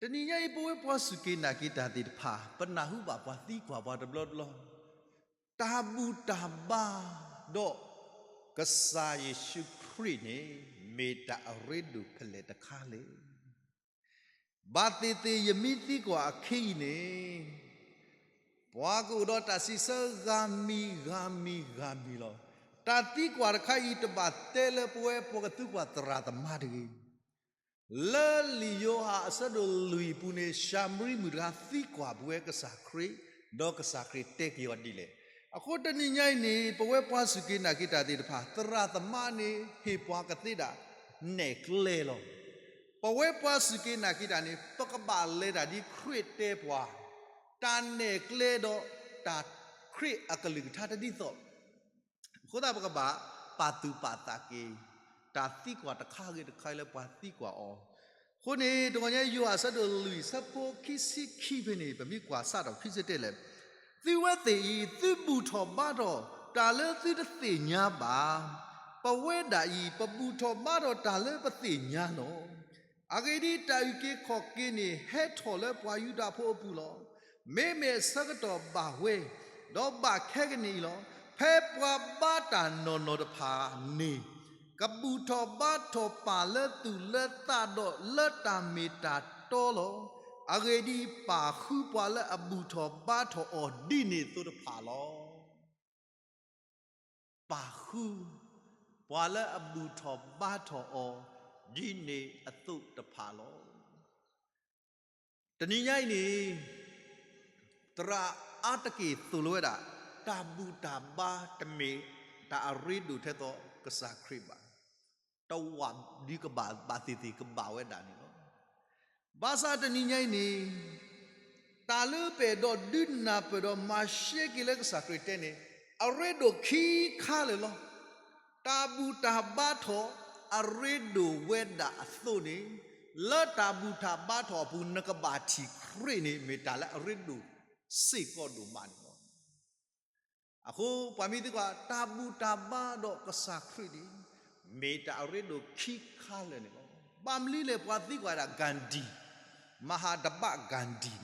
တနံၤညါအံၤ ပဝဲပှၤစူၢ်က့ၤနာ်က့ၤတၢ်သ့ၣ်တဖၣ် ပနၢ်ဟူဘၣ်ပှၤသံကွၢ်ပှၤတဘျီတဘျီ, တၢ်ဘူၣ်တၢ်ဘါဒီး ကစၢ်ယ့ၣ်ၡူးခရံာ်န့ၣ် မ့ၢ်တၢ်အရ့ဒိၣ်ဖဲလဲၣ်တခါလဲၣ်. ဘၣ်သ့ၣ်သ့ၣ်ယမ့ၢ်သံကွၢ်အခံအံၤန့ၣ်, ပှၤကအိၣ်ဒီးတၢ်စံးဆၢဂၤမံၤဂၤမံၤဂၤမံၤလီၤ. တၢ်သံကွၢ်တခါအံၤ တဘၣ်တဲလၢပဝဲပှၤကသံကွၢ်သရၣ်သမါတဂ့ၤ. လၢလံာ်ယိၤဟၣ်အဆၢဒိၣ်လွံၢ်အပူၤန့ၣ် ၡၤမရံမုၣ်တဂၤသံကွၢ်ပဝဲကစၢ်ခရံာ်, ဒီးကစၢ်ခရံာ်တဲက့ၤအီၤဒ်လဲၣ်. အဃိတနံၤညါအံၤန့ၣ် ပဝဲပှၤစူၢ်က့ၤနာ်က့ၤတၢ်သ့ၣ်တဖၣ် သရၣ်သမါန့ၣ် ဟ့ၣ်ပှၤကသ့ဒၣ်နဲၣ်ကျဲလီၤ. ပဝဲပှၤစူၢ်က့ၤနာ်က့ၤတၢ်န့ၣ် ပကဘၣ်လဲၤတၢ်ဒ်ခရံာ်တဲပှၤ, တၢ်နဲၣ်ကျဲဒီး တၢ်ခရံာ်အကလုၢ်ကထါတဒ်သိး အဃိသတးပကဘၣ်ပာ်သူၣ်ပာ်သးက့ၤ တၢ်သံကွၢ်တခါဂ့ၤတခါလၢပှၤသံကွၢ်အီၤ. အဃိန့ၣ် တဂီၤညါ ယိၤဟၣ်အဆၢဒိၣ်လွံၢ်အဆၢဖိခံဆံခံဖဲန့ၣ် ပမ့ၢ်ကွၢ်စးထီၣ်ခံဆံတၢလဲၣ်, သုဝဲသ့ၣ်အံၤ သုဘူၣ်ထီၣ်ဘါထီၣ်တၢ်လၢသုတသ့ၣ်ညါဘၣ်. ပဝဲဒၣ်အံၤ ပဘူၣ်ထီၣ်ဘါထီၣ်တၢ်လၢပသ့ၣ်ညါလီၤ. အဂ့ၢ်ဒ်အံၤ, တၢ်အုၣ်က့ၤခီၣ်က့ၤန့ၣ် ဟဲထီၣ်လၢပှၤယူဒၤဖိအပူၤလီၤ. မ့မ့ၢ်အဆၢကတီၢ်ဘၣ်ဝဲ, ဒီးဘၣ်ခဲကနံၣ်အံၤလီၤ. ဖဲပှၤဘါတၢ်နီၢ်နီၢ်တဖၣ်န့ၣ် ကဘူၣ်ထီၣ်ဘါထီၣ်ပၢ်လၢသူၣ်လၢသးဒီးလၢတၢ်မ့ၢ်တၢ်တီလီၤ. အဂ့ၢ်ဒ်အံၤ, ပၢ်ဃုပှၤလၢအဘူၣ်ထီၣ်ဘါထီၣ်အီၤဒ်န့ၣ်အသိးတဖၣ်လီၤ. ပၢ်ဃုပှၤလၢအဘူၣ်ထီၣ်ဘါထီၣ်အီၤ ဒ်န့ၣ်အသိးတဖၣ်လီၤ. တနံၤညါအံၤန့ၣ် သရၣ်အါတက့ၢ်သိၣ်လိဝဲဒၣ် တၢ်ဘူၣ်တၢ်ဘါတမ့ၢ်တၢ်အရ့ဒိၣ်ထဲသိးကစၢ်ခရံာ်ဘၣ်. တဝၣ်ဒုးကဘၣ်ဘၣ်သ့ၣ်သ့ၣ်ကဘၣ်ဝဲဒၣ်န့ၣ်လီၤ. ဘၣ်ဆၣ်တနံၤညါအံၤန့ၣ် တၢ်လၢပအဲၣ်ဒိးဒုးနၢ်ပၢၢ်ဒီးမၤရှဲက့ၤလၢကစၢ်ခရံာ်တဲန့ၣ် အရ့ဒိၣ်ခံခါလၢာ်လီၤ. တၢ်ဘူၣ်တၢ်ဘါထီၣ်အရ့ဒိၣ်ဝဲဒၣ်အသိးန့ၣ်, လၢတၢ်ဘူၣ်တၢ်ဘါထီၣ်အပူၤ နကဘၣ်ထံၣ်ခရံာ်န့ၣ် မ့ၢ်တၢ်လၢအရ့ဒိၣ်စ့ၢ်ကီးဒိၣ်မးန့ၣ်လီၤ. အဃိပှၤမ့ၢ်သံကွၢ် တၢ်ဘူၣ်တၢ်ဘါဒီးကစၢ်ခရံာ်န့ၣ် မ့ၢ်တၢ်အရ့ဒိၣ်ခံခါလၢာ်န့ၣ်လီၤ. ဘၣ်မနုၤလဲၣ် ပှၤသံကွၢ်ဒၣ် Gandhi, Mahatma Gandhi,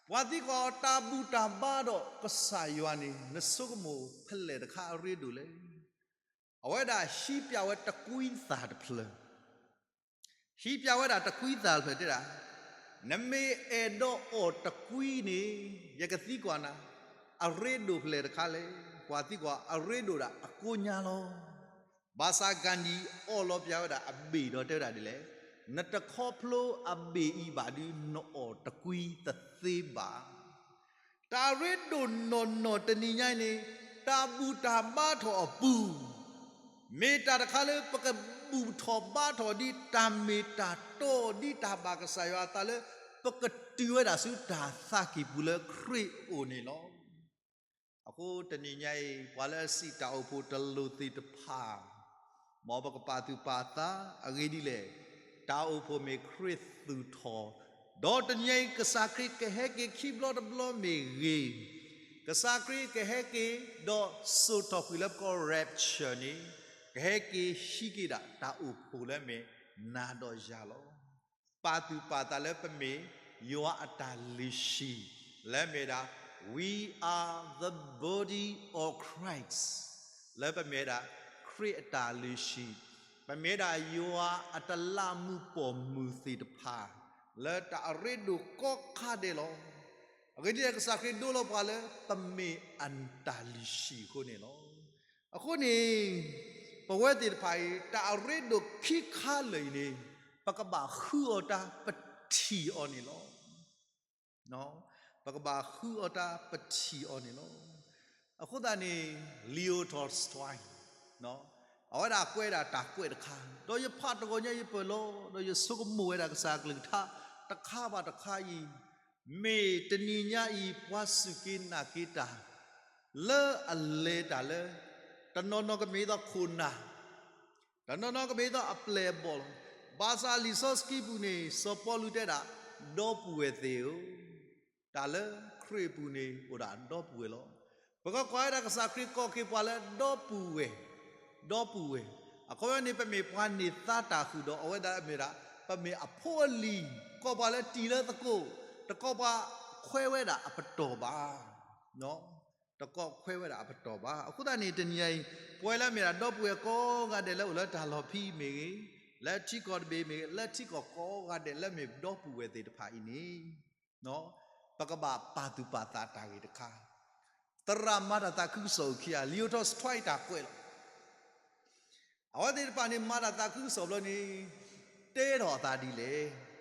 ပှၤသံကွၢ်အီၤ တၢ်ဘူၣ်တၢ်ဘါဒီးကစၢ်ယွၤန့ၣ် နဆိကမိၣ်ဖဲလဲၣ်တခါအရ့ဒိၣ်လဲၣ်. အဝဲဒၣ်ဟံးပြဝဲတကွံသၢ်တဖျၢၣ် ဟံးပြဝဲဒၣ်တကွံသၢ်တဖျၢၣ်တဲဒၣ်, နမ့ၢ်အဲၣ်ဒိးအီၣ်တကွံန့ၣ် ယကသံကွၢ်နၤ, အရ့ဒိၣ်ဖဲလဲၣ်တခါလဲၣ်. ပှၤသံကွၢ်အီၤ အရ့ဒိၣ်ဒၣ်အကိညါလီၤ. ဘၣ်ဆၣ် Gandhi အီၣ်လီၤပြဝဲဒၣ်အဘ့ၣ်ဒီးတဲဝဲဒၣ်ဒ်လဲၣ်, နတခီဖျိအဘ့ၣ်အံၤဘၣ်ဒီး နအီၣ်တကွံတသ့ဘၣ်. တၢ်ရ့ဒိၣ်နီၢ်နီၢ်တနံၤညါအံၤန့ၣ် တၢ်ဘူၣ်တၢ်ဘါထီၣ်အပူၤ မ့ၢ်တၢ်တခါလၢပကဘူၣ်ထီၣ်ဘါထီၣ်ဒ်တၢ်မ့ၢ်တၢ်တီ ဒ်တၢ်ဘၣ်ကစၢ်ယွၤအသးလၢ ပကတုၤဝဲဒၣ်ဆူတၢ်သးကံၢ်ပူၤလၢခရံာ်အအိၣ်န့ၣ်လီၤ. အဃိတနံၤညါအံၤ ပှၤလၢအစံးတၢ်အိၣ်ဖှိၣ်တလိၣ်သ့ၣ်တဖၣ် မ်ပကပာ်သူၣ်ပာ်သးအဂ့ၢ်ဒ်လဲၣ်, တၢ်အိၣ်ဖှိၣ်မ့ၢ်ခရံာ်သူၣ်ထီၣ်, ဒီးတနံၤညါအံၤ ကစၢ်ခရံာ်ကဟဲက့ၤခံဘျီတဘျီမ့ၢ်ဂ့ၤ, ကစၢ်ခရံာ်ကဟဲက့ၤ ဒီးစိာ်ထီၣ်ကွံာ်လၢပကိး rapture န့ၣ် ကဟဲက့ၤဟံးက့ၤဒၣ်တၢ်အိၣ်ဖှိၣ်လၢမ့ၢ်နၤဒီးယၤလီၤ. ပာ်သူၣ်ပာ်သးလၢပမ့ၢ်ယွၤအတၢ်လုၢ်ဟံၣ် လၢမ့ၢ်ဒၣ် We are the body of Christ, လၢပမ့ၢ်ဝဲဒၣ်ခရံာ်အတၢ်လုၢ်ဟံၣ်, ပမ့ၢ်ဝဲဒၣ်ယွၤအတလးမူးပိာ်မုၣ်သ့ၣ်တဖၣ် လၢတၢ်အရ့ဒိၣ်ကိးခါဒဲးလီၤ. အဂ့ၢ်ဒ်လဲၣ် ကစၢ်ခရံာ်ဒိလီၤပှၤလၢပမ့ၢ်အတၢ်လုၢ်ဟံၣ်အဃိန့ၣ်လီၤ. အဃိန့ၣ် ပဝဲသ့ၣ်တဖၣ်အံၤ တၢ်အရ့ဒိၣ်ခံခါလၢာ်အံၤန့ၣ် ပကဘၣ်ဃုအီၣ်တၢ်ပထံၣ်အီၤန့ၣ်လီၤ. ပကဘၣ်ဃုအီၣ်တၢ်ပထံၣ်အီၤန့ၣ်လီၤ. အဃိသတးန့ၣ် Leo Tolstoy အဝဲဒၣ်ကွဲးဒၣ်တၢ်ကွဲးတခါ, ဒီးယဖးတဂီၤညါယပၢၢ်လီၤ, ဒီးယဆိကမိၣ်ဝဲဒၣ်ကစၢ်အကလုၢ်ကထါတခါဘၣ်တခါအံၤ, မ့ၢ်တနံၤညါအံၤ ပှၤစူၢ်က့ၤနာ်က့ၤတၢ် လၢအလဲၤတၢ်လၢ တနီၤနီၤကမ့ၢ်ဒ်သိးခိၣ်နၢ်, တနီၤနီၤကမ့ၢ်ဒ်သိးအပျဲၢ်အဘီၣ်လီၤ. ဘၣ်ဆၣ်လံာ်စီဆှံပူၤန့ၣ် စီၤပီလူးတဲဒၣ်, ဒီပုၢ်ဝဲၢ်သ့ၣ်ဧၢ, တၢ်လၢခရံာ်အပူၤန့ၣ် အိၣ်ဒၣ်ဒီပုၢ်ဝဲၢ်လီၤ. ပကကွၢ်ဝဲဒၣ်ကစၢ်ခရံာ်ကိးက့ၤပှၤလၢဒီပုၢ်ဝဲၢ်, ဒီပုၢ်ဝဲၢ်, အခီပညီန့ၣ် ပမ့ၢ်ပှၤန့ၢ်သါတၢ်ဃုာ်ဒီး အဝဲဒၣ်မ့ၢ်ဒၣ် ပမ့ၢ်အဖိအလံၤ တကိးပှၤလၢတံၤလၢသကိး, တကိးပှၤခွဲးဝဲဒၣ်အပတီၢ်ဘၣ်. တကိးခွဲးဝဲဒၣ်အပတီၢ်ဘၣ်. အဃိသတးန့ၣ် တနံၤညါအံၤ ပဝဲလၢအမ့ၢ်ဒၣ်ဒီပုၢ်ဝဲၢ်ကိးဂၤဒဲးလၢအိၣ်လၢတၢ်လီၢ်ဖဲအံၤမ့ၢ်ဂ့ၤ, လၢထံကီၢ်တဘ့ၣ်မ့ၢ်ဂ့ၤ, လၢထံကီၢ်ကိးဂၤဒဲးလၢမ့ၢ်ဒီပုၢ်ဝဲၢ်သ့ၣ်တဖၣ်အံၤန့ၣ် ပကဘၣ်ပာ်သူၣ်ပာ်သးတၢ်ဂ့ၢ်တခါ, သရၣ်မၤတၢ်သးခုကစီၣ်အိၣ်ခံဂၤ လံာ်အိၣ်ထီၣ်စထီၣ်အံၤတၢ်ကွဲးလီၤ. အဝဲသ့ၣ်တဖၣ်န့ၣ် မၤတၢ်သးခုကစီၣ်ဘျီန့ၣ် တဲထီၣ်အသးဒ်လဲၣ်.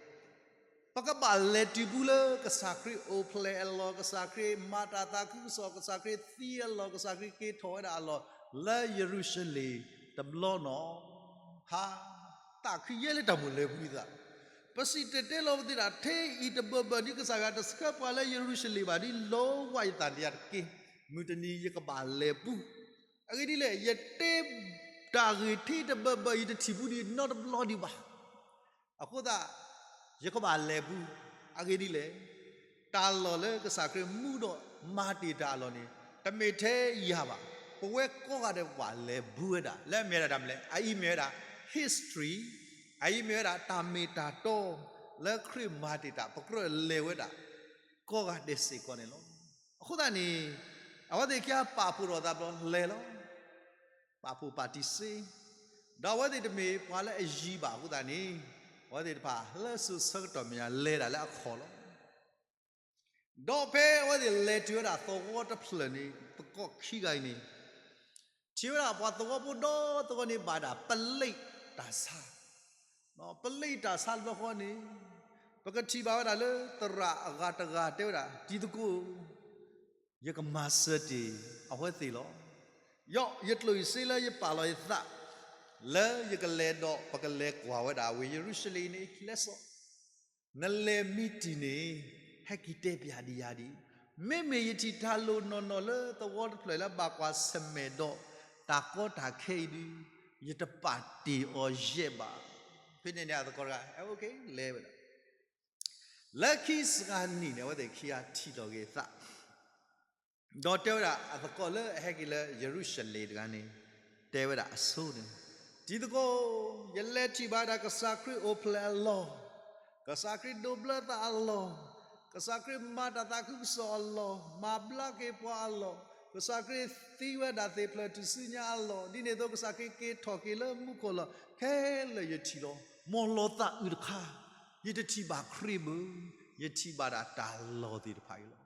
ပကဘၣ်လဲၤတုၤပူၤလၢကစၢ်ခရံာ်အိၣ်ဖျဲၣ်အလီၢ်, ကစၢ်ခရံာ်မၤတၢ်သးခုကစီၣ်, ကစၢ်ခရံာ်သံအလီၢ်, ကစၢ်ခရံာ်က့ၤထီၣ်ဝဲဒၣ်အလီၢ် လၢယရူၤၡလ့ၣ်တဘျီနီၤ. ဟါ, သးခုယဲလၢတၢ်မိၣ်လဲၤပူၤသး, ပစံၣ်တဲၤတဲလီၤပသ့ၣ်တၢ် ထဲအံၤတဘျီဘျီဒ်ကစၢ်ယွၤတဆှၢပှၤလၢယရူၤၡလ့ၣ်ဘၣ်ဒ် လီဝဲယသးဒ်ယၤတက့ၢ်. မုၢ်တနံၤယကဘၣ်လဲၤပူၤ. အဂ့ၢ်ဒ်လဲၣ်, ယတဲတၢ်ဂ့ၢ်ထဲတဘျီဘျီ ယတထံၣ်ပူၤဒံးနီတဘျီဒံးဘၣ်. အဃိသတး ယကဘၣ်လဲၤပူၤ. အဂ့ၢ်ဒ်လဲၣ်, တၢ်လီၢ်လၢကစၢ်ခရံာ်မူဒီးမၤတ့ၢ်တၢ်အလီၢ်န့ၣ် တမ့ၢ်ထဲယၤဘၣ်. ပဝဲကိးဂၤဒဲးပဘၣ်လဲၤပူၤဝဲဒၣ် လၢအမ့ၢ်ဝဲဒၣ်တၢ်မနုၤလဲၣ်, အအံၤမ့ၢ်ဝဲဒၣ် history, အအံၤမ့ၢ်ဝဲဒၣ်တၢ်မ့ၢ်တၢ်တီ လၢခရံာ်မၤတ့ၢ်တၢ် ပကြၢးလဲၤဝဲဒၣ် ကိးဂၤဒဲးစ့ၢ်ကီးန့ၣ်လီၤ. အဃိသတးန့ၣ် အဝဲသ့ၣ်ခံဂၤပာ်ဖှိၣ်ထီၣ်အသးဘျီလဲၤလီၤ. ပာ်ဖှိၣ်ပာ်တံၢ်စ့, ဒီးအဝဲသ့ၣ်တမ့ၢ်ပှၤလၢအယံၤဘၣ်အဃိသတးန့ၣ် အဝဲသ့ၣ်တဖၣ်လၢစိၤဆၢကတီၢ်မဲာ်ညါလဲၤဒၣ်လၢအခီၣ်လီၤ. ဒီးဖဲအဝဲသ့ၣ်လဲၤတုၤဝဲဒၣ်သဝီတဖျၢၣ်န့ၣ် သကိးခံဂၤအံၤန့ၣ် ထံၣ်ဝဲဒၣ်ပှၤသဝီဖိဒီသဝီန့ၣ် ဘၣ်ဒၣ်ပလံးတၢ်ဆါ, ပလံးတၢ်ဆါတဘျီဃီန့ၣ် ပကထံၣ်ဘၣ်ဝဲဒၣ်လၢသရၣ်အဂၤတဂၤတဲဝဲဒၣ် တံၤသကိး ယကမၤစၢၤတ့ၢ်အဝဲသ့ၣ်လီၤ. ယီၤ ယကျိၣ်ယစ့လၢယပာ်လီၤယသး လၢယကလဲၤဒီး ပကလဲၤကွၢ်ဝဲဒၣ်ဝ့ၢ်ယရူၤၡလ့ၣ်အံၤန့ၣ် လဲၤစိာ်, နလဲၤမံတံၢ်န့ၣ် ဟဲက့ၤတဲပၠးဒံးယၤဒံး, မ့မ့ၢ်ယထံၣ်တၢ်လိၣ်နီၢ်နီၢ်လၢသဝီတဖျၢၣ်လၢဘၣ်ကွၢ်ဆၢၣ်မဲာ်ဒီး တၢ်ကီတၢ်ခဲအံၤဒုး ယတပာ်တ့ၢ်အီၤယဲၢ်ဘၣ်. ဖဲန့ၣ်န့ၣ်အသကိးတဂၤ လဲၤဝဲဒၣ် လၢခံစှၤနံၣ်န့ၣ် အဝဲသ့ၣ်ခံဂၤထံၣ်လီၤက့ၤအသး, ဒီးတဲဝဲဒၣ်အသကိးလၢအဟဲက့ၤလၢယရူၤၡလ့ၣ်တဂၤန့ၣ် တဲဝဲဒၣ်အဆိန့ၣ်, တံၤသကိး, ယလဲၤထံၣ်ဘၣ်ဒၣ်ကစၢ်ခရံာ်အိၣ်ဖျဲၣ်အလီၢ်, ကစၢ်ခရံာ်ဒိးဘျၢသးအလီၢ်, ကစၢ်ခရံာ်မၤတၢ်သးခုကစီၣ်အလီၢ်, မၤဘျါက့ၤပှၤအလီၢ်, ကစၢ်ခရံာ်သံဝဲဒၣ်သ့ၣ်ဖျၢၣ်ထူၣ်စုညါအလီၢ်, ဒ်န့ၣ်အသိး ကစၢ်ခရံာ်က့ၤထီၣ်က့ၤလၢမူခိၣ်လီၢ် ခဲလၢာ်ယထံၣ်လီၤ. မ်လီၤသးအုးတခါ, ယတထံၣ်ဘၣ်ခရံာ်ဘၣ်, ယထံၣ်ဘၣ်ဒၣ်တၢ်လီၢ်သ့ၣ်တဖၣ်အံၤလီၤ.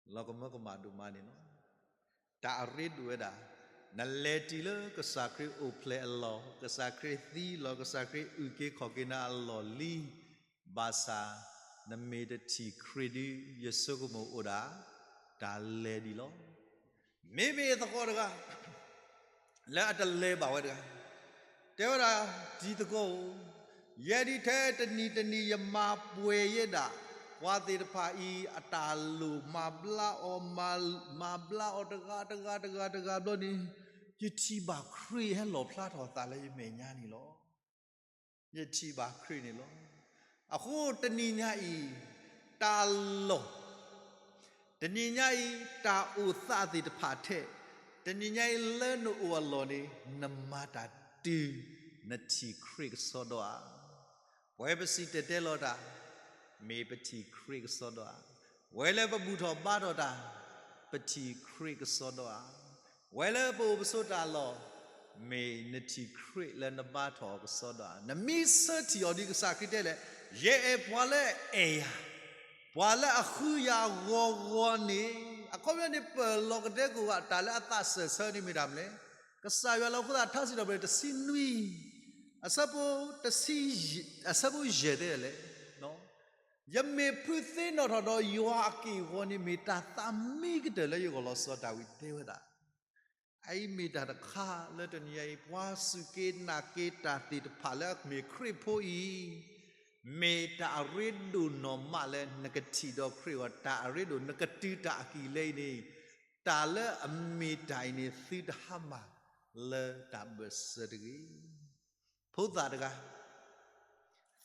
လီၤကမၢကမၣ်ဒိၣ်မးန့ၣ်လီၤ. တၢ်အရ့ဒိၣ်ဝဲဒၣ်, နလဲၤတုၤလၢကစၢ်ခရံာ်အိၣ်ဖျဲၣ်အလီၢ်, ကစၢ်ခရံာ်သံလီၤ, ကစၢ်ခရံာ်အုၣ်က့ၤခီၣ်က့ၤနၤအလီၢ်လံ, ဘၣ်ဆၣ် နမ့ၢ်တထံၣ်ခရံာ်ဒုး ယဆိကမိၣ်အိၣ်ဒၣ် တၢ်လဲၤဒံးလီၤ. မ့မ့ၢ်သကိးတဂၤ လၢအတလဲၤဘၣ်ဝဲတဂၤ, တဲဝဲဒၣ်, တံၤသကိးဧၢ, ယဲဒၣ်ထဲတနံၤတနံၤယမၤပှဲၤယဲဒၣ် ပှၤသ့ၣ်တဖၣ်အံၤ အတၢ်လိၣ် မၤဘျါအီၤ, မၤဘျါအီၤတဂၤတဂၤတဂၤတဂၤဘျီန့ၣ်, ယထံၣ်ဘၣ်ခရံာ်ဟဲလီၣ်ဖျါထီၣ်အသးလၢယမဲာ်ညါန့ၣ်လီၤ. ယထံၣ်ဘၣ်ခရံာ်န့ၣ်လီၤ. အဃိတနံၤညါအံၤ တၢ်လီၢ် တနံၤညါအံၤ တၢ်အိၣ်သးသ့ၣ်တဖၣ်ထဲ, တနံၤညါအံၤလၢနအိၣ်အလီၢ်န့ၣ် နမၤတၢ်တုၤ နထံၣ်ခရံာ်ကစီဒီဧါ. ပဝဲပစံၣ်တဲၤတဲလီၤတၢ် မ့ၢ်ပထံၣ်ခရံာ်ကစီဒီဧါ. ပဝဲလၢပဘူၣ်ထီၣ်ဘါထီၣ်တၢ် ပထံၣ်ခရံာ်ကစီဒီဧါ. ပဝဲလၢပအိၣ်ပဆိးတၢ်လီၢ် မ့ၢ်နထံၣ်ခရံာ်လၢနဘါထီၣ်ကစီဒီဧါ. နမ့ၢ်ဆၢထံၣ်အီၤဒ်ကစၢ်ခရံာ်တဲလဲၣ်, ယအဲၣ်ပှၤလၢအအဲၣ်ယၤ, ပှၤလၢအဃုယၤဂီၤဂီၤန့ၣ်, အခီပညီန့ၣ် ပၢၢ်လီၤကဒဲကအိၣ်ဘၣ် တၢ်လၢအသးစၢၢ်ဆၢန့ၣ်မ့ၢ်တၢ်မနုၤလဲၣ်. ကစၢ်ယွၤလၢအဃိသတးထါစံးထီၣ်ပတြၢၤတဆံနွံ အဆၢဖိတဆံ, အဆၢဖိယဲၢ်တဲလဲၣ်, ယမ့ၢ်ဖုသ့နီၣ်ထီၣ်ဒီးယွၤအက့ၢ်အဂီၤန့ၣ် မ့ၢ်တၢ်သးမံကတၢၢ်လၢယဂီၢ်လီၤ. စီၤဒၤဝံးတဲဝဲဒၣ်, အအံၤမ့ၢ်တၢ်တခါလၢတနံၤအံၤ ပှၤစူၢ်က့ၤနာ်က့ၤတၢ်သ့ၣ်တဖၣ်လၢအမ့ၢ်ခရံာ်ဖိအံၤ, မ့ၢ်တၢ်အရ့ဒိၣ်နီၢ်မးလၢနကထံၣ်ဒီးခရံာ်အဂီၢ်, တၢ်အရ့ဒိၣ် နကတုၤတၢ်အကံၢ်လဲအံၤန့ၣ်, တၢ်လၢအမ့ၢ်တၢ်အံၤန့ၣ် သုတဟါမၢ်လၢတၢ်ဘၢၣ်စၢၤတဂ့ၤ. ဖိသၣ်တဂၤ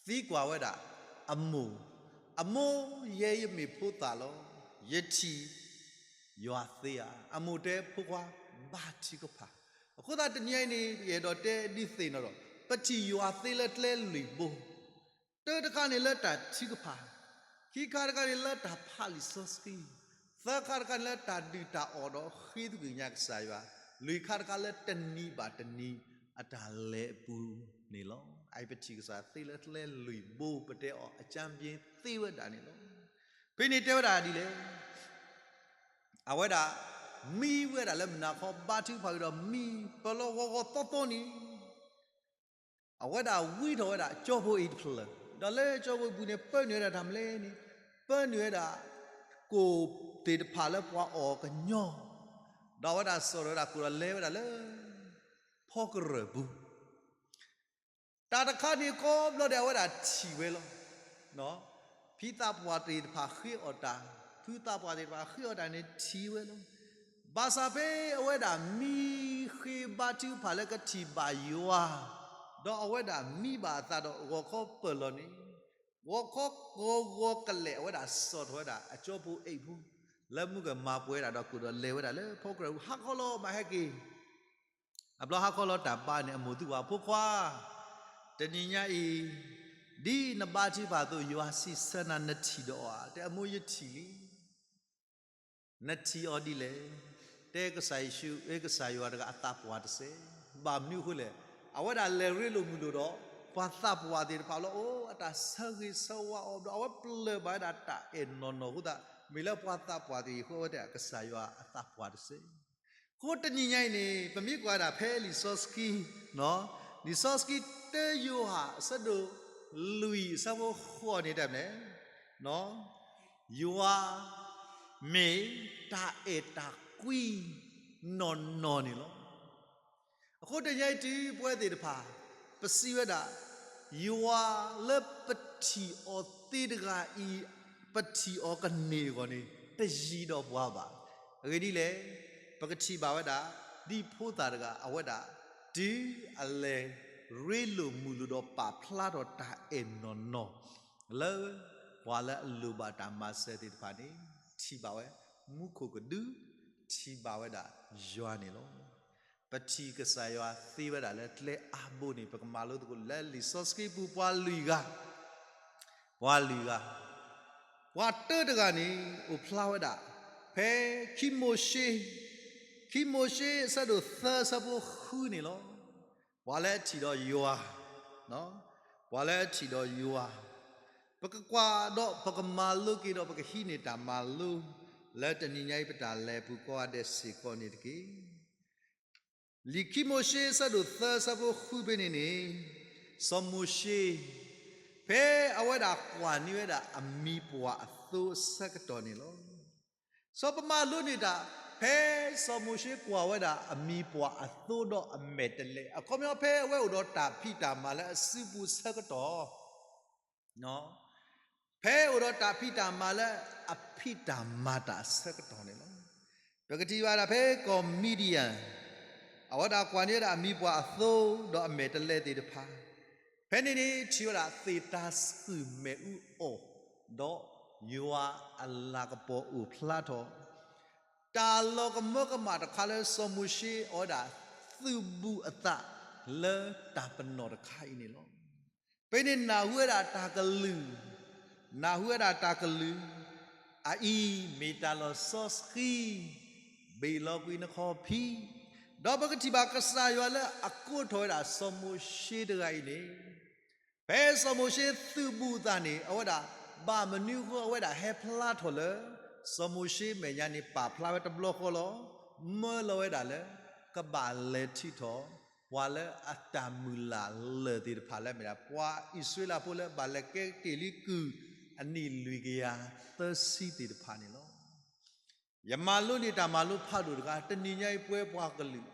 သံကွၢ်ဝဲဒၣ်အမိၢ်, အမိၢ်, ယဲယမ့ၢ်ဖိသၣ်လီၤ. ယထံၣ်ယွၤသ့ဧါ. အမိၢ်တဲ ဖိခွါ, ဘါထုကဖၣ်. အဃိသတးတနံၤအံၤန့ၣ် ယအဲၣ်ဒိးတဲဒုးသ့ၣ်နီၣ်ဒီး ပထံၣ်ယွၤသ့လၢကျဲလွံၢ်ဘိ. တၢတခါန့ၣ်လၢတၢ်ထုကဖၣ်, ခံခါတခါန့ၣ်လၢတၢ်ဖးလံာ်စီဆှံ, သၢခါတခါန့ၣ်လၢတၢ်ဒုၣ်တၢ်အီၣ်ဒီးဃ့သကွံာ်ကညးကစၢ်ယွၤ, လွံၢ်ခါတခါလၢတနံၤဘၣ်တနံၤအတၢ်လဲၤအပူၤန့ၣ်လီၤ. အအံၤပထံၣ်ကစၢ်သ့လၢကျဲလွံၢ်ဘိ ပတဲအီၤအကၠၢဘ့သ့ဝဲဒၣ်န့ၣ်လီၤ. ဖဲန့ၣ်တဲဝဲဒၣ်ဒ်လဲၣ်, အဝဲဒၣ်မံဝဲဒၣ်လၢမုၢ်နၤခီ ဘါထုကဖၣ်ကဒီးမံပၢၤလီၤဂီၤဂီၤသီသီန့ၣ် အဝဲဒၣ်ဝံထီၣ်ဝဲဒၣ်ကၠီဖိအံၤတဖျၢၣ်, ဒီးလၢကၠီဖိအပူၤန့ၣ် ပၢနုာ်ဝဲဒၣ်တၢ်မနုၤလဲၣ်န့ၣ်, ပၢနုာ်ဝဲဒၣ်ကိၣ်သ့ၣ်တဖၣ်လၢပှၤအီၣ်ကညီ, ဒီးအဝဲဒၣ်စိာ်ထီၣ်ဝဲဒၣ်ကိၣ်ဒီးလဲၤဝဲဒၣ်လၢ ဖီကရၢၢ်ပူၤ တၢ်တခါန့ၣ်ကိးဘျီဒဲး အဝဲဒၣ်ထံၣ်ဝဲလီၤ. ဖံသးပှၢ်သ့ၣ်တဖၣ်ဃ့အီၣ်တၢ်, ဖုသးပှၢ်သ့ၣ်တဖၣ်ဃ့အီၣ်တၢ်န့ၣ်ထံၣ်ဝဲလီၤ. ဘၣ်ဆၣ်ဖဲအဝဲဒၣ်မံဃ့ဘါထုကဖၣ်လၢကထံၣ်ဘၣ်ယွၤ, ဒီးအဝဲဒၣ်မံဘၣ်အသးဒီးဂီၤခီပၢၢ်လီၤန့ၣ်, ဂီၤခီဂီၤဂီၤကလဲာ် အဝဲဒၣ်စိာ်ထီၣ်ဝဲဒၣ်အကၠီဖိအိၣ်ဖှိၣ် လၢမုၢ်ကမၤပှဲၤဝဲဒၣ်ဒီးကိၣ်ဒီးလဲၤဝဲဒၣ်လၢဖီကရၢၢ်ပူၤ ဟါခီလီၤမးဟဲက့ၤ အဘျီဟါခီလီၤတၢ်ဘါန့ၣ် အမိၢ်သံကွၢ် ဖိခွါ, တနံၤညါအံၤ ဒ်နဘါထုကဖၣ်အသိး ယွၤစံးဆၢနၤ နထံၣ်ဒီးအီၤဧါ. တဲအမိၢ်ယထံၣ်လံ. နထံၣ်အီၤဒ်လဲၣ်. တဲကစၢ်ယ့ၣ်ၡူး အဲ ကစၢ်ယွၤတဂၤအသးပှၢ်တစဲး. ဘၣ်မနုၤအဃိလဲၣ်. အဝဲဒၣ်လဲၤရ့လိာ်မုာ်လိာ်ဒီး ပှၤသးပှၢ်သ့ၣ်တဖၣ်လီၤ. အိၣ် အတၢ်ဆၢဂ့ၤဆၢဝါအီၤဘျီ အဝဲပျၢ်ဘၣ်ဝဲဒၣ်တၢ်အဲၣ်နီၢ်နီၢ်အဃိသတး မ့ၢ်လၢပှၤသးပှၢ်သ့ၣ်အံၤအဃိ အဝဲတဲကစၢ်ယွၤအသးပှၢ်တစဲး အဃိတနံၤညါအံၤန့ၣ် ပမ့ၢ်ကွၢ်ဒၣ်ဖဲလံာ်စီဆှံ, လံာ်စီဆှံတၢယိၤဟၣ်အဆၢဒိၣ်လွံၢ်အဆၢဖိဃိးန့ၣ်တဲမနုၤလဲၣ်, ယွၤမ့ၢ်တၢ်အဲၣ်တၢ်ကွံနီၢ်နီၢ်န့ၣ်လီၤ. အဃိတနံၤညါအံၤ တုၤပဝဲသ့ၣ်တဖၣ် ပစံးဝဲဒၣ် ယွၤလၢပထံၣ်အီၤသ့တဂၤအံၤ ပထံၣ်အီၤကန့ၢ်အဂီၢ်န့ၣ် တယံၤဒီးပှၤဘၣ်. အဂ့ၢ်ဒ်လဲၣ်, ပကထံၣ်ဘၣ်ဝဲဒၣ် ဒ်ဖိသၣ်တဂၤ အဝဲဒၣ် တုၤအလဲၤရ့လိာ်မုာ်လိာ်ဒီးပာ်ဖျါထီၣ်တၢ်အဲၣ်နီၢ်နီၢ် လၢပှၤလၢအလိၣ်ဘၣ်တၢ်မၤစၢၤသ့ၣ်တဖၣ်န့ၣ် ထံၣ်ဘၣ်ဝဲမူခိၣ်ကဒု, ထံၣ်ဘၣ်ဝဲဒၣ်ယွၤန့ၣ်လီၤ. ပထံၣ်ကစၢ်ယွၤသ့ဝဲဒၣ်လၢကျဲအါဘိန့ၣ် ပကမၤလိသကိးလၢလံာ်စီဆှံပူၤ ပှၤလွံၢ်ဂၤ, ပှၤလွံၢ်ဂၤ, ပှၤတၢတဂၤန့ၣ် အိၣ်ဖျါဝဲဒၣ် ဖဲခံမိၤၡ့, ခံမိၤၡ့အဆၢဒိၣ်သၢအဆၢဖိဃုန့ၣ်လီၤ. ပှၤလၢအထံၣ်ဒီးယွၤ, ပှၤလၢအထံၣ်ဒီးယွၤ, ပကကွၢ်ဒီးပကမၤလိက့ၤဒီး ပကဟံးန့ၢ်တၢ်မၤလိ လၢတနံၤညါအံၤပတၢ်လဲၤပူၤကိးဂၤဒဲးစ့ၢ်ကီးန့ၣ်တက့ၢ်. လံာ်ခံမိၤၡ့အဆၢဒိၣ်သၢအဆၢဖိဃုဖဲန့ၣ်န့ၣ်, စီၤမိၤၡ့ ဖဲအဝဲဒၣ်ကွၢ်န့ၢ်ဝဲဒၣ်အမံၤပှၢ်အသိအဆၢကတီၢ်န့ၣ်လီၤ. စီၤပမၤလိန့ၢ်တၢ် ဖဲစီၤမိၤၡ့ကွၢ်ဝဲဒၣ်အမံၤပှၢ်အသိဒီးအမဲာ်တဲးလဲး အခီပညီဖဲအဝဲအိၣ်ဒီးတၢ်ဖံးတၢ်မၤလၢအစုပူၤဆၢကတီၢ် ဖဲအိၣ်ဒီးတၢ်ဖံးတၢ်မၤလၢအဖံးတၢ်မၤတၢ်အဆၢကတီၢ်န့ၣ်လီၤ. ပကထံၣ်ဘၣ်ဒၣ်ဖဲကီၢ်မံဒံယၣ် အဝဲဒၣ်ကွၢ်န့ၢ်ဝဲဒၣ်အမံၤပှၢ်အသိဒီးအမဲာ်တဲးလဲးသ့ၣ်တဖၣ်, ဖဲန့ၣ်န့ၣ် ထံၣ်ဝဲဒၣ်သ့ၣ်တၤဆှုၣ်မဲာ်အူအီၣ်, ဒီးယွၤအလၤကပီၤအိၣ်ဖျါထီၣ် တၢ်လီၤကမၢကမၣ်တခါလၢစီၤမိၤၡ့ အဝဲဒၣ်သုးဘူးအသးလၢတၢ်ပနီၣ်တခါအံၤန့ၣ်လီၤ. ဖဲန့ၣ်နၢ်ဟူဝဲဒၣ်တၢ်ကလုၢ်, နၢ်ဟူဝဲဒၣ်တၢ်ကလုၢ်, အအံၤမ့ၢ်တၢ်လီၢ်စီဆှံ, ဘ့ၣ်လီၤကွံာ်နခီၣ်ဖံး, ဒီးပကထံၣ်ဘၣ်ကစၢ်ယွၤလၢအကိးထီၣ်ဝဲဒၣ်စီၤမိၤၡ့တဂၤအံၤန့ၣ် ဖဲစီၤမိၤၡ့သုးဘူးအသးန့ၣ် အဝဲဒၣ် ဘၣ်မနုၤအဃိအဝဲဒၣ်ဟဲဖျါထီၣ်လၢ စီၤမိၤၡ့မဲာ်ညါန့ၣ် ပာ်ဖျါဝဲတဘျီဃီလီၤ. မၢလီၤဝဲဒၣ်လၢ ကဘၣ်လဲၤထုးထီၣ် ပှၤလၢအတၢ်မုၢ်လၢ်လၢာ်သ့ၣ်တဖၣ်လၢအမ့ၢ်ဒၣ် ပှၤအံၣ်စရ့လးဖိလၢဘၣ်လဲၤကဲက့ၤလံကုၢ် အနံၣ်လွံၢ်ကယၤသၢဆံသ့ၣ်တဖၣ်န့ၣ်လီၤ. ယမၤလိန့ၢ်တၢ်မၤလိဖးဒိၣ်တခါ, တနံၤညါအံၤပဝဲပှၤကလုာ်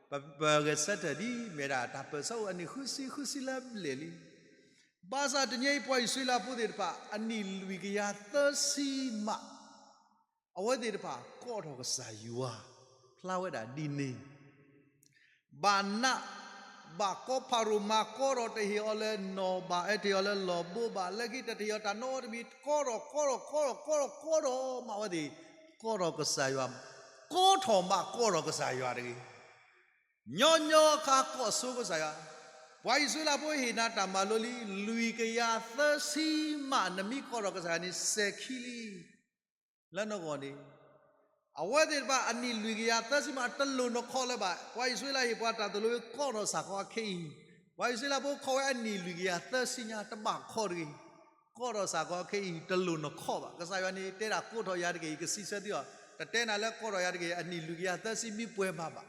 ပ ပဂဲၤဆၢထၢၣ်ဒ်မ့ၢ်ဒၣ်တၢ်ပၢၢ်ဆၢအိၣ်အနံၣ်ဃုဆံဃုဆံလၢအဘျဲၣ်လံ. ဘၣ်ဆၣ်တနံၤညါအံၤပှၤအံၣ်စရ့လးဖိသ့ၣ်တဖၣ် အနံၣ်လွံၢ်ကယၤသၢဆံမး အဝဲသ့ၣ်တဖၣ်ကိးထီၣ်ကစၢ်ယွၤ ဖျါဝဲဒၣ်ဒ်န့ၣ် ဘၣ်နး ဘၣ်ကီဖၤရိၤမၤကီထီၣ်တဟ့ၣ်အီၤလၢနီၢ်ဘၣ် အဲၣ်တဟ့ၣ်အီၤလၢလီၢ်ဘိဘၣ် လၢခံတတဟ့ၣ်အီၤတၢ်နီတမံၤ ကီထီၣ်ကီထီၣ်ကီထီၣ်ကီထီၣ်ကီထီၣ်မး အဝဲသ့ၣ် ကီထီၣ်ကစၢ်ယွၤ ကီထီၣ်မးကီထီၣ်ကစၢ်ယွၤတဂ့ၤ ညီညီခါကိးဆိကစၢ်ယွၤ, ပှၤအံၣ်စရ့လးဖိဟ့ၣ်နၤတၢ်မၤလိလံ, လွံၢ်ကယၤသၢဆံမး နမ့ၢ်ကိးထီၣ်ကစၢ်ယွၤန့ၣ် စဲၤခံလံ လၢနဂီၢ်န့ၣ်, အဝဲသ့ၣ်တဖၣ်အနံၣ်လွံၢ်ကယၤသၢဆံမး တလိၣ်နခီလၢၤဘၣ်. ပှၤအံၣ်စရ့လးဟ့ၣ်ပှၤတၢ်သိၣ်လိ ကိးထီၣ်စ့ၢ်ကီးခဲအံၤ, ပှၤအံၣ်စရ့လးဖိခိးဝဲအနံၣ်လွံၢ်ကယၤသၢဆံညါ တဘၣ်ခီတဂ့ၤ, ကိးထီၣ်စ့ၢ်ကီးခဲအံၤ တလိၣ်နခီဘၣ်. ကစၢ်ယွၤန့ၣ် တဲဒၣ်ကိးထီၣ်ယၤတက့ၢ်အံၤ ကစံးဆၢသုအီၤ, တတဲနၤလၢကိးထီၣ်ယၤတက့ၢ် အနံၣ်လွံၢ်ကယၤသၢဆံမ့ၢ်ပှဲၤမးဘၣ်.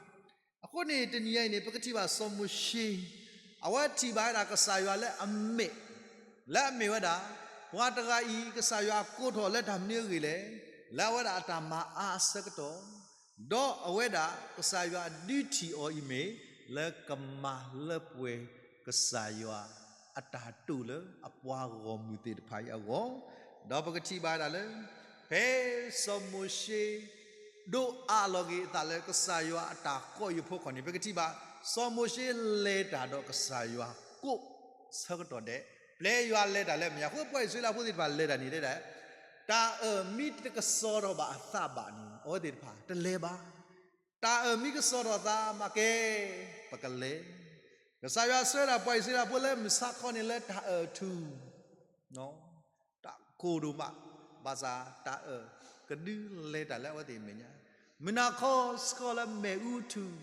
အဃိန့ၣ် တနံၤညါအံၤန့ၣ် ပကထံၣ်ဘၣ်စီၤမိၤၡ့ အဝဲထံၣ်ဘၣ်ဝဲဒၣ်ကစၢ်ယွၤလၢအမဲာ်, လၢအမ့ၢ်ဝဲဒၣ် ပှၤတဂၤအံၤ ကစၢ်ယွၤကိးထီၣ်လၢတၢ်မနုၤအဂ့ၢ်လဲၣ်, လၢအဝဲဒၣ်အတၢ်မၤအါအဆၢကတီၢ်, ဒီးအဝဲဒၣ်ကစၢ်ယွၤဒုးထံၣ်အီၤအံၤမ့ၢ် လၢကမၤလၢပှဲၤကစၢ်ယွၤအတၢ်တိာ်လၢအပှၤဂီၢ်မုၢ်သ့ၣ်တဖၣ်အံၤအဂီၢ်, ဒီးပကထံၣ်ဘၣ်ဝဲဒၣ်လၢ ဖဲစီၤမိၤၡ့ ဒိးအးလီၤက့ၤအသးလၢကစၢ်ယွၤအတၢ်ကိးအံၤအဖီခိၣ်န့ၣ် ပကထံၣ်ဘၣ် စီၤမိၤၡ့လဲၤတၢ်ဒီးကစၢ်ယွၤကိးဆၢကတီၢ်ဒဲး, ပျဲယွၤလဲၤတၢ်လၢအမဲာ်ညါ အဃိပှၤအံၣ်စရ့လးဖိသ့ၣ်တဖၣ်လဲၤတၢ်န့ၣ်တဲဒၣ်, တၢ်အၢၣ်မ့ၢ်တကစီၤထီၣ်ဘၣ်အသးဘၣ်န့ၣ် အဝဲသ့ၣ်တဖၣ်တလဲၤဘၣ်. တၢ်အၢၣ်မ့ၢ်ကစီၤထီၣ်သးမးကဲ ပကလဲၤ. ကစၢ်ယွၤဆှၢဒၣ်ပှၤအံၣ်စရ့လးဖိလၢမုၢ်ဆါခီန့ၣ်လၢတၢ်အၢၣ်ထူၣ် တၢ်ကိၢ်ဒိၣ်မး, ဘၣ်ဆၣ်တၢ်အၢၣ်ကဒုးလဲၤတၢ်လၢအဝဲသ့ၣ်အမဲာ်ညါ, မုၢ်နၤခီဆှၢလၢမဲာ်အူထူၣ်,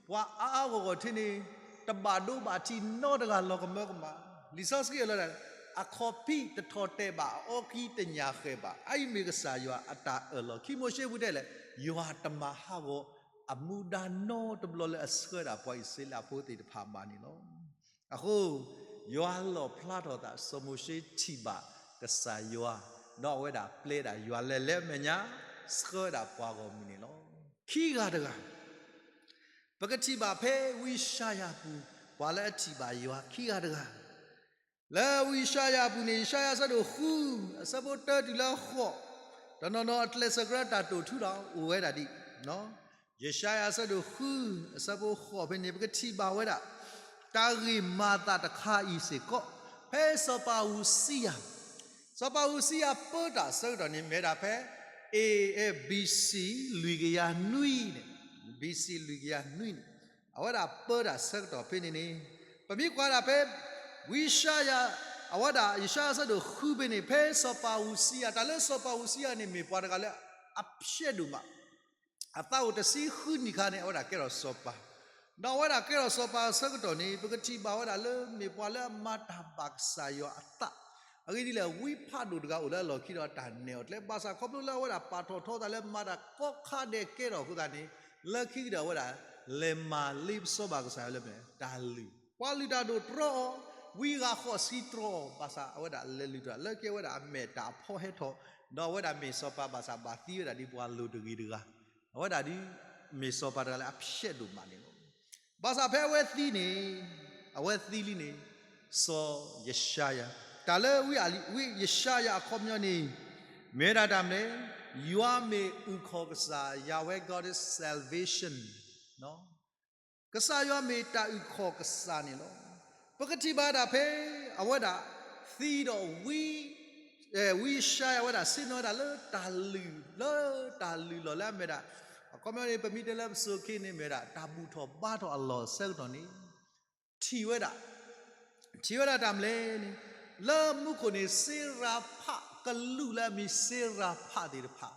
ပှၤအါအါဂီၢ်ဂီၢ်ထဲန့ၣ် တဘၣ်ဒိဘၣ်ထံးနီတဂၤလီၤကမၢကမၣ်, လံာ်စီဆှံအၢၣ်လီၤဒၣ်, အခီၣ်ဖံးတထီၣ်တဲာ်ဘၣ် အအီခံတညၣ်ဃဲၤဘၣ်, အအံၤမ့ၢ်ကစၢ်ယွၤအတၢ်အၢၣ်လီၤ, ခံမိၤၡ့ပူၤတဲလဲၣ်, ယွၤတမၤဟးဂီၤအမူဒါနီတဘျီလၢအဆှၢဒၣ်ပှၤအံၣ်စရ့လးဖိသ့ၣ်တဖၣ်ဘၣ်န့ၣ်လီၤ. အဃိ ယွၤလီၣ်ဖျါထီၣ်သး စီၤမိၤၡ့ထံၣ်ဘၣ်ကစၢ်ယွၤ, ဒီးအဝဲဒၣ်ပျဲဒၣ်ယွၤလဲၤလၢအမဲာ်ညါ ဆှၢဒၣ်ပှၤဂီၢ်မုၢ်န့ၣ်လီၤ. ခံဂၤတဂၤ ပကထံၣ်ဘၣ်ဖဲဝံယၡါယၤပူၤ ပှၤလၢအထံၣ်ဘၣ်ယွၤခံဂၤတဂၤ လၢဝံယၡါယၤအပူၤန့ၣ် ယၡါယၤအဆၢဒိၣ်ဃု အဆၢဖိတၢတုၤလၢဃိး, တနီၤနီၤအကျဲးစၢးကြၢးတၢ်တိာ်ထူဒီးအိၣ်ဝဲဒၣ်ဒ် ယၡါယၤအဆၢဒိၣ်ဃု အဆၢဖိဃိးဖဲန့ၣ် ပကထံၣ်ဘၣ်ဝဲဒၣ် တၢ်ဂ့ၢ်မၤသးတခါအံၤစ့ၢ်ကီး, ဖဲစီၤပၤဧူစံယၤ, စီၤပၤဧူစံယၤပၢတၢ်အဆၢကတီၢ်န့ၣ် မ့ၢ်ဝဲဒၣ်ဖဲ A.D. လွံၢ်ကယၤနွံန့ၣ်, B.C. လွံၢ်ကယၤနွံန့ၣ်, အဝဲဒၣ်ပၢတၢ်ဆၢကတီၢ်ဖဲန့ၣ်န့ၣ်, ပမ့ၢ်ကွၢ်ဒၣ်ဖဲ ဝံယၡါယၤ, အဝဲဒၣ်ယၡါယၤအဆၢဒိၣ်ဃုဖဲန့ၣ် ဖဲစီၤပၤဧူစံယၤ, တၢ်လၢစီၤပၤဧူစံယၤန့ၣ်မ့ၢ်ပှၤတဂၤလၢအဖျဲးဒိၣ်မး အသးအိၣ်တဆံဃုနံၣ်ခါန့ၣ် အဝဲဒၣ်ကဲထီၣ်စီၤပၤ, ဒီးအဝဲဒၣ်ကဲထီၣ်စီၤပၤအဆၢကတီၢ်န့ၣ် ပကထံၣ်ဘၣ်ဝဲဒၣ်လၢမ့ၢ်ပှၤလၢအမၤတၢ်ဘၣ်ကစၢ်ယွၤအသး, အဂ့ၢ်ဒ်လဲၣ် ဝံဖးဒိၣ်တဂၤအိၣ်လၢအလီၢ်ခံဒီးတၢ်နဲၣ်အီၤကျဲ ဘၣ်ဆၣ်ခီဖျိလၢအဝဲဒၣ်ပာ်ထီၣ်ထီသးလၢမၤတၢ်ကိးခါဒဲးကဲထီၣ်အဃိသတးန့ၣ်, လၢခံကတၢၢ်အဝဲဒၣ် လဲၤမၤလ့ပစီဘၣ်ကစၢ်ယွၤလၢမ့ၢ်တၢ်လုၢ်, ပှၤလုၢ်တၢ်ဒိၣ်တြီအီၤ, ဝံဂၤဃိးဆံတြီအီၤ, ဘၣ်ဆၣ်အဝဲဒၣ်လဲၤလုၢ်တၢ် လၢခံအဝဲဒၣ်အမဲာ်တၢ်အဖီဟဲထီၣ်, ဒီးအဝဲဒၣ်မ့ၢ်စီၤပၤဘၣ်ဆၣ်ဘၣ်သံဝဲဒၣ်ဒ်ပှၤလိၤတဂ့ၤတဂၤ, အဝဲဒၣ်ဒ်မ့ၢ်စီၤပၤတဂၤလၢအဖျဲးဒိၣ်မးန့ၣ်လီၤ. ဘၣ်ဆၣ်ဖဲအဝဲသံန့ၣ်, အဝဲသံလံန့ၣ်, စီၤယၡါယၤ, တၢ်လၢဝံယၡါယၤအခီပညီန့ၣ်, မ့ၢ်ဝဲဒၣ်တၢ်မနုၤလဲၣ်, ယွၤမ့ၢ်အုၣ်ခီၣ်ကစၢ်, Yahweh God is salvation ကစၢ်ယွၤမ့ၢ်တၢ်အုၣ်ခီၣ်ကစၢ်န့ၣ်လီၤ. ပကထံၣ်ဘၣ်ဒၣ်ဖဲအဝဲဒၣ်သံဒီးဝံ, ဝံယၡါယၤဝဲဒၣ်ဆ့ၣ်နီၤဝဲဒၣ်လၢတၢ်လုၢ်, လၢတၢ်လုၢ်လီၢ်လၢအမ့ၢ်ဒၣ်, အခီပညီန့ၣ် ပမ့ၢ်တဲလၢပစိၤခဲအံၤန့ၣ်မ့ၢ်ဝဲဒၣ် တၢ်ဘူၣ်ထီၣ်ဘါထီၣ်အလီၢ်ဆၢကတီၢ်န့ၣ်, ထံၣ်ဝဲဒၣ်, ထံၣ်ဝဲဒၣ်တၢ်မနုၤလဲၣ်န့ၣ်, လၢမူခိၣ်န့ၣ် စ့ရၤဖးကလူးလၢအမ့ၢ်စ့ရၤဖးသ့ၣ်တဖၣ်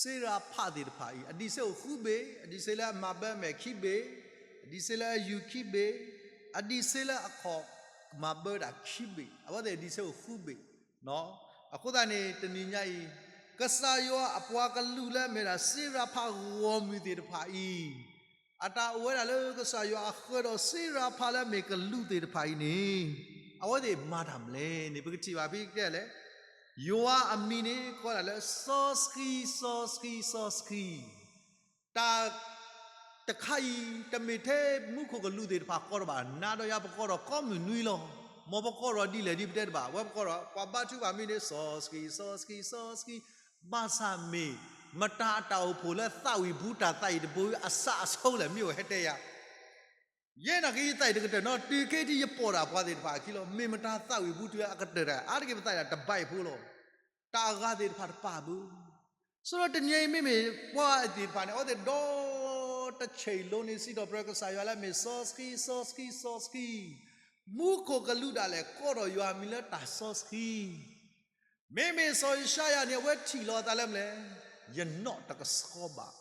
စ့ရၤဖးသ့ၣ်တဖၣ်အံၤ အဒံးဆှၢအိၣ်ဃုဘ့ၣ်, အဒံးဆှၢလၢအမၤဘၢအမဲာ်ခံဘ့ၣ်, အဒံးဆှၢလၢအယူၤခံဘ့ၣ်, အဒံးဆှၢလၢအခီၣ်မၤဘၢတၢ်ခံဘ့ၣ်, အဝဲသ့ၣ်အဒံးဆှၢအိၣ်ဃုဘ့ၣ်. အဃိသတးန့ၣ် တနံၤညါအံၤ, ကစၢ်ယွၤအပှၤကလူးလၢအမ့ၢ်ဒၣ် စ့ရၤဖးဂီၢ်မုၢ်သ့ၣ်တဖၣ်အံၤ အတၢ်အိၣ်ဝဲဒၣ်လၢကစၢ်ယွၤအဃၢၤဒီးစ့ရၤဖးလၢအမ့ၢ်ကလူးသ့ၣ်တဖၣ်အံၤန့ၣ်, အဝဲသ့ၣ်မၤတၢ်မနုၤလဲၣ်န့ၣ် ပကထံၣ်ဘၣ်ဖဲကဲလဲၣ်, ယွၤအမံၤန့ၣ် ကိးဒၣ်လၢစီဆှံ, စီဆှံ, စီဆှံ, တၢ်တခါအံၤ တမ့ၢ်ထဲမူခိၣ်ကလူးသ့ၣ်တဖၣ်ကိးတဘၣ်, နၤဒီးယၤပကိးထီၣ်ကိးမုၢ်နွံလီၤ. မ်ပကိးထီၣ်ဒ်လဲၣ်ဒ်ပတဲတဘၣ်, ဝဲပကိးထီၣ် ပှၤဘါထုကဖၣ်မံၤန့ၣ် စီဆှံ, စီဆှံ, စီဆှံ, ဘၣ်ဆၣ်မ့ၢ် မတၤအတၢ်အိၣ်ဖှိၣ်လၢသးဝံၣ်ပူၤတၢ်သးအံၤတဘိအစးအဆိလဲၣ် မ့ၢ်အိၣ်ဟဲတဲယၤ ယဲနာ်က့ယသးအံၤတကတၢၢ်နီတက့ၢ် ယပိာ်ဒၣ်ပှၤသ့ၣ်တဖၣ်အခံလီၤ. မ့ၢ်မတၤသးဝံၣ်ပူၤတုၤအကတၢၢ်တၢ် အါတက့ၢ်ပသးဒၣ်တဘၣ်အံၤဖိလီၤ. တၢ်အဂၤသ့ၣ်တဖၣ်တပာ်ဘၣ်. ဆိဒီးတနံၤအံၤမ့မ့ၢ်ပှၤသ့ၣ်တဖၣ်န့ၣ် အဝဲသ့ၣ်ဒီး တဆံးလိၤန့ၣ် စံးထီၣ်ပတြၢၤကစၢ်ယွၤလၢအမ့ၢ်စီဆှံ စီဆှံ စီဆှံ, မူခိၣ်ကလူးဒၣ်လဲာ်ကိးထီၣ်ယွၤအမံၤလၢတၢ်စီဆှံ. မ့မ့ၢ်စီၤယၡါယၤန့ၣ် အဝဲထံၣ်လီၤအသးလၢမနုၤလဲၣ်, ယနီၣ်တကဆှီဘၣ်.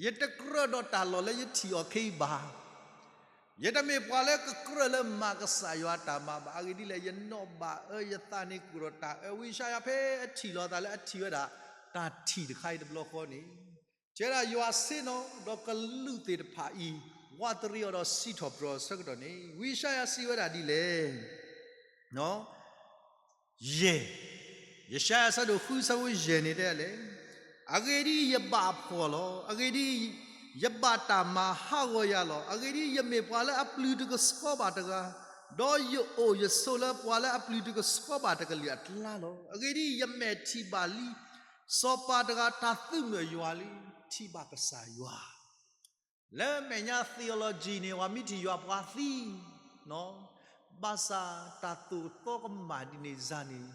ယတကြၢးဒီးတၢ်လီၢ်လၢယထံၣ်အီၤခဲအံၤဘၣ်. ယတမ့ၢ်ပှၤလၢကကြၢးလၢမၤကစၢ်ယွၤတၢ်မၤဘၣ်. အဂ့ၢ်ဒ်လဲၣ်, ယနီၣ်ဘၣ်အၢ ယသးန့ၣ်ကိၣ်ဒီးတၢ်အၢ. ဝံယၡါယၤဖဲအထံၣ်လီၤအသးလၢအထံၣ်ဝဲဒၣ် တၢ်ထံၣ်တခါအံၤတဘျီဃီန့ၣ်, တဲဒၣ်ယွၤဆ့ၣ်နီၤဒီးကလူးသ့ၣ်တဖၣ်အံၤ ဝးတရံးအီၤဒီးစံးထီၣ်ပတြၢၤအဆၢကတီၢ်န့ၣ် ဝံယၡါယၤစံးဝဲဒၣ်ဒ်လဲၣ် ယဲၢ်, ယၡါယၤအဆၢဒိၣ်ဃုဆၢဖိယဲၢ်န့ၣ်တဲလဲၣ်, အဂ့ၢ်ဒ်အံၤ, ယဘၣ်အဖှီၣ်လီၤ. အဂ့ၢ်ဒ်အံၤ, ယဘၣ်တၢ်မၤဟးဂီၤယၤလီၤ. အဂ့ၢ်ဒ်အံၤ, ယမ့ၢ်ပှၤလၢအပျုၤတကဆှီဘၣ်တဂၤ, ဒီးယအိၣ်ယဆိးလၢပှၤလၢအပျုၤတကဆှီဘၣ်တကလုာ်အကျါလီၤ. အဂ့ၢ်ဒ်အံၤ, ယမဲာ်ထံၣ်ဘၣ်လံစီၤပၤတဂၤ, တၢ်သုးမုာ်ယွၤလံ, ထံၣ်ဘၣ်ကစၢ်ယွၤ လၢမဲာ်ညါ theology န့ၣ် ပှၤမ့ၢ်ထံၣ်ယွၤပှၤသံ, ဘၣ်ဆၣ်တၢ်သိၣ်တၢ်သီကမၣ်ဒ်န့ၣ်စ့ၢ်န့ၣ်,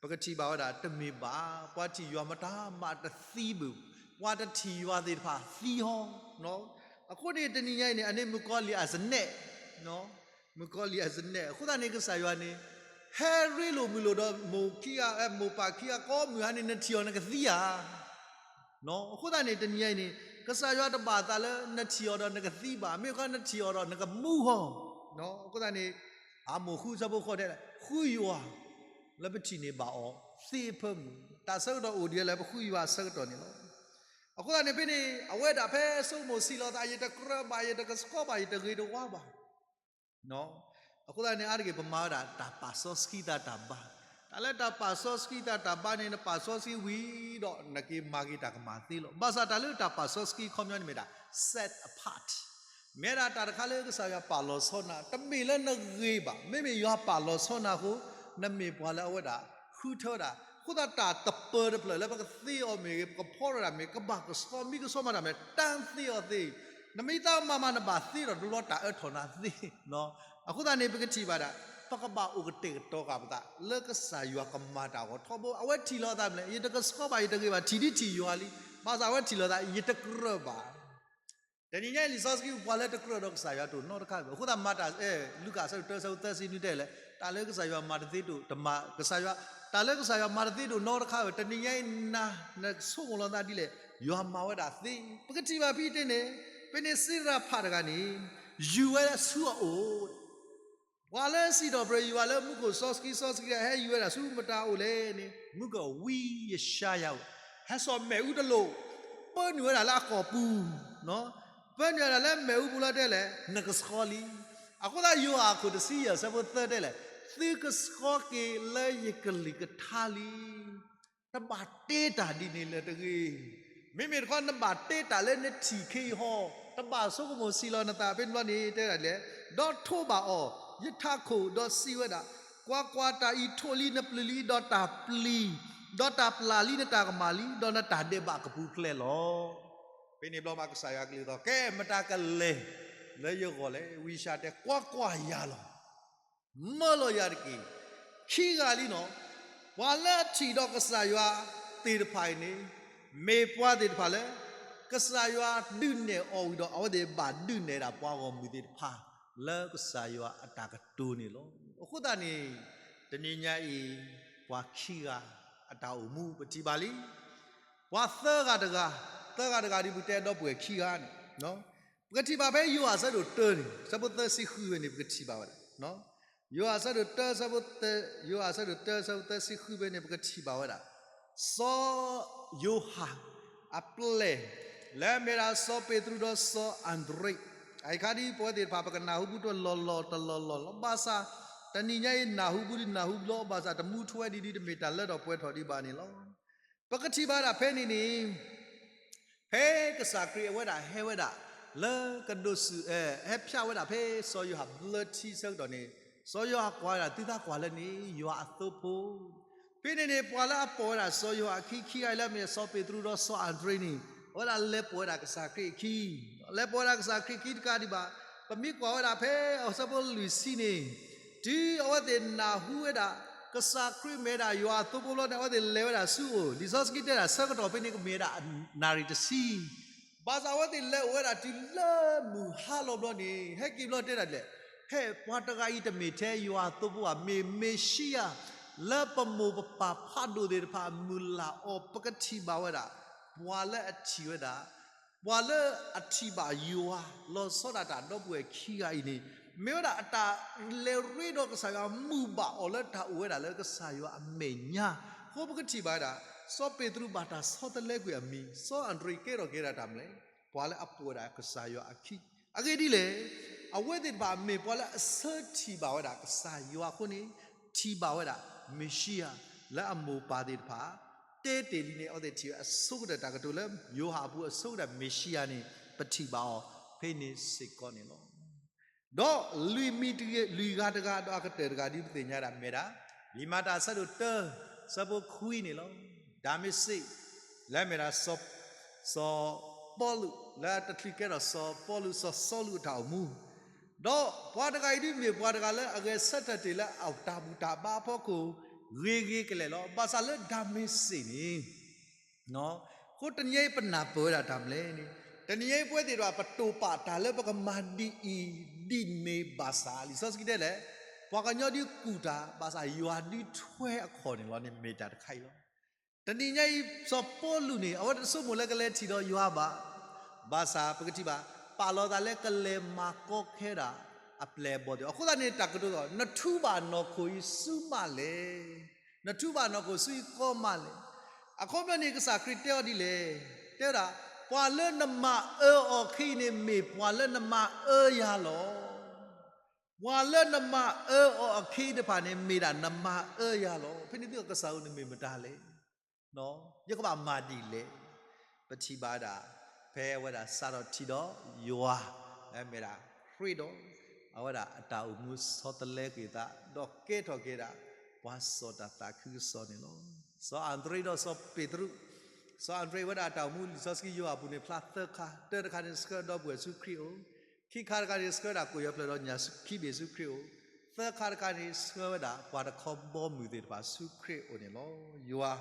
ပကထံၣ်ဘၣ်ဝဲဒၣ်တမ့ၢ်ဘၣ်, ပှၤထံၣ်ယွၤမတၤမးတသံဘၣ်, ပှၤတထံၣ်ယွၤသ့ၣ်တဖၣ်သံဟီ, အဃိန့ၣ်တနံၤညါအံၤန့ၣ် အန့ၣ်မုၣ်ကီၤလံၢ်အစနဲၣ်, မုၣ်ကီၤလံၢ်အစနဲၣ်, အဃိသတးန့ၣ် ကစၢ်ယွၤန့ၣ် ဟဲရ့လိာ်မုာ်လိာ်ဒီးမိၢ်ခံဂၤ, မိၢ်ပၢ်ခံဂၤကိးမုၢ်ဟါန့ၣ် နထံၣ်အီၤနကသံဧါ အဃိသတးန့ၣ် တနံၤညါအံၤန့ၣ် ကစၢ်ယွၤတဘၣ်သးလၢနထံၣ်အီၤဒီးနကသံဘၣ်, မ့ၢ်ခီနထံၣ်အီၤဒီးနကမူဟီ, အဃိသတးန့ၣ် အမိၢ်ဃုဆၢဖိဃိးတဲ, ဃုယွၤလၢပထံၣ်န့ၢ်ဘၣ်အီၤ သ့အဖၢမုၢ်, တၢ်ဆၢကတီၢ်အိၣ်ဒံးလၢပဃုယွၤအဆၢကတီၢ်န့ၣ်လီၤ. အဃိသတးန့ၣ် ဖဲန့ၣ် အဝဲဒၣ်ဖဲဆိကမိၣ်ဆံးလီၤသး ယတကြၢးဘၣ်, ယတကဆှီဘၣ်, ယတဂ့ၤတဝါဘၣ် အဃိသတးန့ၣ် အါတက့ၢ်ပမၤဝဲဒၣ်တၢ်ပာ်စီဆှံသးတၢ်ဘါ, တၢ်လၢတၢ်ပာ်စီဆှံသးတၢ်ဘါန့ၣ် နပာ်စီဆှံဝံၤဒီး နက့ၤမၤက့ၤတၢ်ကမၣ်သ့လီၤ. ဘၣ်ဆၣ်တၢ်လၢတၢ်ပာ်စီဆှံခီပညီန့ၣ် မ့ၢ်ဒၣ် set apart, မ့ၢ်ဒၣ်တၢ်တခါလၢကစၢ်ယွၤပာ်လီၤဆီနၤ, တမ့ၢ်လၢနဂ့ၤဘၣ်, မ့မ့ၢ်ယွၤပာ်လီၤဆီနၤအဃိ, နမ့ၢ်ပှၤလၢအဝဲဒၣ်ဃုထၢဝဲဒၣ်, အဃိသတးတၢ်တပၢတဖျၢၣ်လၢပကသ့အီၤမ့ၢ်ဂ့ၤ, ပကဖီထီၣ်ဒၣ်မ့ၢ်, ကဘၣ်ကဆှီမံကဆှီမးတၢ်မ့ၢ်, တၢ်သ့အီၤသ့, နမ့ၢ်သးမၤမးနဘၣ်သ့ဒီးတဘျီတၢ်အၢထီၣ်နၤသ့ အဃိသတးန့ၣ် ပကထံၣ်ဘၣ်ဒၣ် ပကဘၣ်အိၣ်ကတဲာ်ကတီၤဃာ်ပသး လၢကစၢ်ယွၤကမၤတၢ်ဂီၤထီဘိ, အဝဲထံၣ်လီၤသးမနုၤလဲၣ်, ယတကဆှီဘၣ် ယတဂ့ၤဘၣ်, ထံၣ်ဒ်ထံၣ်ယွၤလံ, ဘၣ်ဆၣ်အဝဲထံၣ်လီၤသး ယတကြၢးဘၣ်. တနံၤညါအံၤ လံာ်စီဆှံပူၤ ပှၤလၢတကြၢးဒီးကစၢ်ယွၤတအိၣ်နီတခါဘၣ်. အဃိသတးမၤတၢ်, အဲ, လူၤကၣ်အဆၢဒိၣ်တၢ အဆၢဖိသၢဆံနွံတဲလဲၣ်, တၢ်လၢကစၢ်ယွၤမၤတသ့တအိၣ်, တမၤ, ကစၢ်ယွၤ, တၢ်လၢကစၢ်ယွၤမၤတသ့တအိၣ်နီတခါဘၣ်. တနံၤညါအံၤ နဆိကမိၣ်လီၤသးဒ်လဲၣ်, ယွၤမၤဝဲဒၣ်သ့, ပကထံၣ်ဘၣ်ဖဲအံၤန့ၣ်, ဖဲန့ၣ်စံးရဖးတဂၤန့ၣ် ယူၤဝဲဆူအအိၣ် ပှၤလၢစံးထီၣ်ပတြၢၤယွၤလၢမူခိၣ်စီဆှံစီဆှံ ဟဲယူၤဝဲဒၣ်ဆူမတၤအိၣ်လဲၣ်န့ၣ်, မုၢ်ကဝံယၡါယၤအိၣ်, ဟဲစိာ်မ့ၣ်အူတလိၣ်, ပၢနုာ်ဝဲဒၣ်လၢအကိာ်ပူၤ, ပၢနုာ်ဝဲဒၣ်လၢမ့ၣ်အူပူၤလီၤတဲလဲၣ်, နကဆှီလံ. အဃိသတးယိၤဟၣ်အခိၣ်တဆံယဲၢ် အဆၢဖိသၢတဲလဲၣ်, သုကဆှီက့ၤလၢယကလုၢ်ကထါလံ. တဘၣ်တဲတၢ်ဒ်န့ၣ်လၢၤတဂ့ၤ. မ့မ့ၢ်တခီ နဘၣ်တဲတၢ်လၢနထံၣ်ခဲအံၤဟီ, တဘၣ်ဆိကမိၣ်ဆံးလီၤနသးဖဲန့ၣ်ဘျီန့ၣ် တဲဒၣ်လဲၣ်, ဒီးထိးဘၣ်အီၤ, ယထးခိၣ်, ဒီးစံးဝဲဒၣ်, ကွၢ်ကွၢ်, တၢ်အံၤထိးလံနပျုၤလံ, ဒီးတၢ်ပျံၤ, ဒီးတၢ်ပျၢ်လံနတၢ်ကမၣ်လံ, ဒီးနတၢ်ဒဲးဘးကပူၤဖျဲးလီၤ. ဖဲန့ၣ်ဘျီမးကစၢ်ယွၤကလုၢ်သီၣ်, ကဲ, မတၤကလဲၤလၢယဂီၢ်လဲၣ်. ဝံယၡါယၤတဲ, ကွၢ်ကွၢ်ယၤလီၤ. မၢလီၤယၤတက့ၢ်. ခံဂၤလံနီၤ, ပှၤလၢအထံၣ်ဒီးကစၢ်ယွၤသ့ၣ်တဖၣ်အံၤန့ၣ်, မ့ၢ်ပှၤသ့ၣ်တဖၣ်လၢ ကစၢ်ယွၤဒုးနဲၣ်အီၤဝံၤဒီး အဝဲသ့ၣ်ဘၣ်ဒုးနဲၣ်ဒၣ်ပှၤဂီၢ်မုၢ်သ့ၣ်တဖၣ် လၢကစၢ်ယွၤအတၢ်ကတိၤန့ၣ်လီၤ. အဃိသတးန့ၣ်, တနံၤညါအံၤ, ပှၤခံဂၤအတၢ်အိၣ်မူပထံၣ်ဘၣ်လံ. ပှၤသၢဂၤတဂၤ, သၢဂၤတဂၤဒ်ပတဲဒီပုၢ်ဝဲၢ် ခံဂၤန့ၣ်, ပကထံၣ်ဘၣ်ဖဲယိၤဟၣ်အဆၢဒိၣ်တၢန့ၣ်, အဆၢဖိသၢဆံဃုဖဲန့ၣ် ပကထံၣ်ဘၣ်ဝဲဒၣ်. ယိၤဟၣ်အဆၢဒိၣ်တၢ, ယိၤဟၣ်အဆၢဒိၣ်တၢ အဆၢဖိသၢဆံဃုဖဲန့ၣ် ပကထံၣ်ဘၣ်ဝဲဒၣ်, စီၤယိၤဟၣ်အပျဲၢ် လၢအမ့ၢ်ဒၣ်စီၤပ့းတရူးဒီးစီၤအၤဒြ့း, အအံၤခါဒ်ပဝဲသ့ၣ်တဖၣ် ပကနၢ်ဟူဘူးတလီၢ်လီၢ်တလီၢ်လီၢ်လီၤ. ဘၣ်ဆၣ်တနံၤညါအံၤ နၢ်ဟူဘူးဒ်နၢ်ဟူဘျီ, ဘၣ်ဆၣ်တမူထွဲဒ်ဒ် တမ့ၢ်တၢ်လၢထီၣ်ပှဲၤထီၣ်ဒံးဘၣ်န့ၣ်လီၤ. ပကထံၣ်ဘၣ်ဒၣ်ဖဲန့ၣ်န့ၣ်, ဖဲကစၢ်ခရံာ်အဝဲဒၣ်ဟဲဝဲဒၣ်, လၢကဒိးစူး, ဟဲဖျါဝဲဒၣ်ဖဲစီၤယိၤဟၣ်ဘျၢထံအဆၢကတီၢ်န့ၣ်, စီၤယိၤဟၣ်ကွၢ်ဝဲဒၣ် သုသးကွၢ်လၢန့ၣ် ယွၤအသိဖိ, ဖဲန့ၣ်န့ၣ် ပှၤလၢအပိာ်ဝဲဒၣ်စီၤယိၤဟၣ်အခံခံဂၤအံၤလၢအမ့ၢ်စီၤပ့းတရူးဒီးစီၤအၤဒြ့းန့ၣ်, အဝဲဒၣ်လဲၤပိာ်ဝဲဒၣ်ကစၢ်ခရံာ်အခံ, လဲၤပိာ်ဝဲဒၣ်ကစၢ်ခရံာ်အခံတကးဒံးဘၣ်, ပမ့ၢ်ကွၢ်ဝဲဒၣ်ဖဲအဆၢဖိလွံၢ်ဆံန့ၣ်, တုၤအဝဲသ့ၣ်နၢ်ဟူဝဲဒၣ်, ကစၢ်ခရံာ်မ့ၢ်ဝဲဒၣ်ယွၤအသိဖိဘျီန့ၣ် အဝဲသ့ၣ်လဲၤဝဲဒၣ်ဆူအအိၣ်, လံာ်စီဆှံတဲဒၣ်ဆၢကတီၢ်ဖဲန့ၣ်ကမ့ၢ်ဝဲဒၣ်နၣ်ရံၣ်တဆံ, ဘၣ်ဆၣ်အဝဲသ့ၣ်လဲၤအိၣ်ဝဲဒၣ်တုၤလၢမုၢ်ဟါလီၤဘျီန့ၣ် ဟဲက့ၤဘျီတဲဒၣ်လဲၣ်, ဟဲပှၤတဂၤအံၤတမ့ၢ်ထဲယွၤအသိဖိဘၣ်, မ့ၢ်မ့ၤၡံယၤ လၢပမိၢ်ပပၢ်ဖးဒိၣ်သ့ၣ်တဖၣ်အမုၢ်လၢ်အီၤ ပကထံၣ်ဘၣ်ဝဲဒၣ် ပှၤလၢအထံၣ်ဝဲဒၣ် ပှၤလၢအထံၣ်ဘၣ်ယွၤ လီၤဆီဒၣ်တၢ်ဒီပုၢ်ဝဲၢ်ခံဂၤအံၤန့ၣ် မ့ၢ်ဝဲဒၣ်အတၢ်လဲၤရ့ဒီးကစၢ်ယွၤ မုာ်ဘၣ်အီၤလၢတၢ်အိၣ်ဝဲဒၣ်လၢကစၢ်ယွၤအမဲာ်ညါ, အဃိပကထံၣ်ဘၣ်ဝဲဒၣ် စီၤပ့းတရူးဘၣ်တၢ်ဆီတလဲကွံာ်အမံၤ, စီၤအၤဒြ့းကဲထီၣ်က့ၤဒၣ်တၢ်မနုၤလဲၣ်, ပှၤလၢအပိာ်ဝဲဒၣ်ကစၢ်ယွၤအခံ, အဂ့ၢ်ဒ်လဲၣ်, အဝဲသ့ၣ်တဖၣ်မ့ၢ်ပှၤလၢအဆၢထံၣ်ဘၣ်ဝဲဒၣ်ကစၢ်ယွၤအဃိန့ၣ် ထံၣ်ဘၣ်ဝဲဒၣ် မ့ၤၡံယၤ လၢအမိၢ်ပၢ်သ့ၣ်တဖၣ် တဲတ့ၢ်လံန့ၣ် အဝဲသ့ၣ်ထံၣ်ဝဲအဆိကတၢၢ်တၢ်ကတိၤလၢ ယိၤဟၣ်အပူၤအဆိကတၢၢ်မ့ၤၡံယၤန့ၣ် ပထံၣ်ဘၣ်အီၤဖဲန့ၣ်စ့ၢ်ကီးန့ၣ်လီၤ. ဒီးလွံၢ်မံၤတဂ့ၤ လွံၢ်ဂၤတဂၤ ဒီးအကတၢၢ်တဂၤဒ်ပသ့ၣ်ညါဒၣ်မ့ၢ်ဒၣ် လံာ်မၤတၢ်အဆၢဒိၣ်တၢ ဆၢဖိခွံန့ၣ်လီၤ. ဒၤမ့းစ့း လၢအမ့ၢ်ဒၣ် စီၤပီလူး လၢတချုးကဲထီၣ်စီၤပီလူး စီၤစီလူးအတၢ်အိၣ်မူ, ဒီးပှၤတဂၤအံၤဒ်မ့ၢ်ပှၤတဂၤလၢအဂဲၤဆၢထၢၣ်တ့ၢ်လၢအတၢ်ဘူၣ်တၢ်ဘါအဖီခိၣ် ဂ့ၤဂ့ၤကလဲာ်လီၤ. ဘၣ်ဆၣ်လၢဒၤမ့းစ့းန့ၣ် အဃိတနံၤအံၤပနၢ်ပၢၢ်ဝဲဒၣ်တၢ်မနုၤလဲၣ်န့ၣ်, တနံၤအံၤပဝဲသ့ၣ်တဖၣ် ပတိာ်ပာ်တၢ်လၢပကမၤဒ်အံၤ ဒ်န့ၣ်ဘၣ်ဆၣ် လံာ်စီဆှံတဲလဲၣ်, ပှၤကညီဒုးကူၣ်တၢ် ဘၣ်ဆၣ်ယွၤဒုးထွဲအခီၣ်န့ၣ်လီၤန့ၣ် မ့ၢ်တၢ်တခါအံၤလီၤ. တနံၤညါအံၤ စီၤပီလူးန့ၣ် အဝဲတဆိကမိၣ်လၢကလဲၤထံၣ်ဒီးယွၤဘၣ်. ဘၣ်ဆၣ်ပကထံၣ်ဘၣ် ပာ်လီၤသးလၢကလဲၤမၤကီခဲဒၣ်အပျဲၢ်အဘီၣ်သ့ၣ်, အဃိသတးန့ၣ် တၢ်ကတိၤသိး နထူဘၣ်နီၢ်ခိအံၤဆူမးလဲၣ်, နထူဘၣ်နီၢ်ခိဆူယကီမးလဲၣ်. အခီပညီန့ၣ် ကစၢ်ခရံာ်တဲအီၤဒ်လဲၣ်, တဲဝဲဒၣ် ပှၤလၢနမၤအၢအီၤအခံန့ၣ် မ့ၢ်ပှၤလၢနမၤအၢယၤလီၤ. ပှၤလၢနမၤအၢအီၤအခံတဖၣ်န့ၣ် မ့ၢ်ဒၣ်နမၤအၢယၤလီၤ. ဖဲန့ၣ်သုကစၢ်ဧၢ နမ့ၢ်မတၤလဲၣ်. ယကဘၣ်မၤဒ်လဲၣ်. ပထံၣ်ဘၣ်ဒၣ် ဖဲအဝဲဒၣ်စးထီၣ်ထံၣ်ဒီးယွၤ လၢအမ့ၢ်ဒၣ်ခရံာ်ဒီး အဝဲဒၣ်အတၢ်အိၣ်မူဆီတလဲက့ၤသး ဒီးကဲထီၣ်က့ၤဒၣ် ပှၤစီၤတၢ်သးခုကစီၣ်န့ၣ်လီၤ. စီၤအၤဒြ့ဒီးစီၤပ့းတရူး, စီၤအၤဒြ့ဝဲဒၣ်အတၢ်အိၣ်မူလံာ်စီဆှံယိၤဟၣ်အပူၤန့ၣ် ဖျါသၢခါ, တၢတခါန့ၣ်ဆှၢဒီပုၢ်ဝဲၢ်ဆူခရံာ်အအိၣ်, ခံခါတခါန့ၣ်ဆှၢဒၣ် ကိၣ်ယီၤဖျၢၣ်ဒီးညၣ်ခံဘ့ၣ်ဆူခရံာ်အအိၣ်, သၢခါတခါန့ၣ်ဆှၢဝဲဒၣ် ပှၤတခီဘီမုၢ်သ့ၣ်တဖၣ်ဆူခရံာ်အအိၣ်န့ၣ်လီၤ. ယွၤ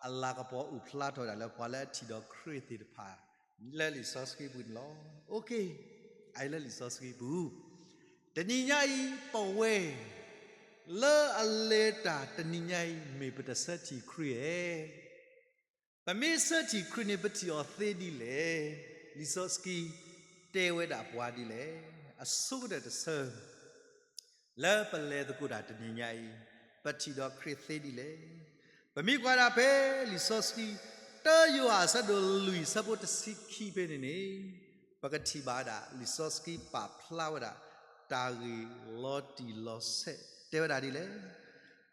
အလၤကပီၤအိၣ်ဖျါထီၣ်ဝဲဒၣ်လၢပှၤလၢအထံၣ်ဒီးခရံာ်သ့ၣ်တဖၣ် လၢလံာ်စီဆှံပူၤန့ၣ်လီၤ. အလၢလံာ်စီဆှံပူၤ, တနံၤညါအံၤ ပဝဲ လၢအလဲၤတၢ်တနံၤညါအံၤ မ့ၢ်ပတဆၢထံၣ်ခရံာ်ဧါ. ပမ့ၢ်ဆၢထံၣ်ခရံာ်န့ၣ် ပထံၣ်အီၤသ့ဒ်လဲၣ်. လံာ်စီဆှံတဲဝဲဒၣ်ပှၤဒ်လဲၣ်. အဆိကတၢၢ်တဆၢ လၢပလဲၤသကိးတၢ်တနံၤညါအံၤ ပထံၣ်ဒီးခရံာ်သ့ဒ်လဲၣ်. ပမ့ၢ်ကွၢ်ဒၣ်ဖဲလံာ်စီဆှံ တၢယိၤဟၣ်အဆၢဒိၣ်လွံၢ် ဆၢဖိတဆံခံဖဲန့ၣ်န့ၣ် ပကထံၣ်ဘၣ်ဝဲဒၣ် လံာ်စီဆှံပာ်ဖျါဝဲဒၣ် တၢ်ဂ့ၢ်လီၤတံၢ်လီၤဆဲး တဲဝဲဒၣ်ဒ်လဲၣ်.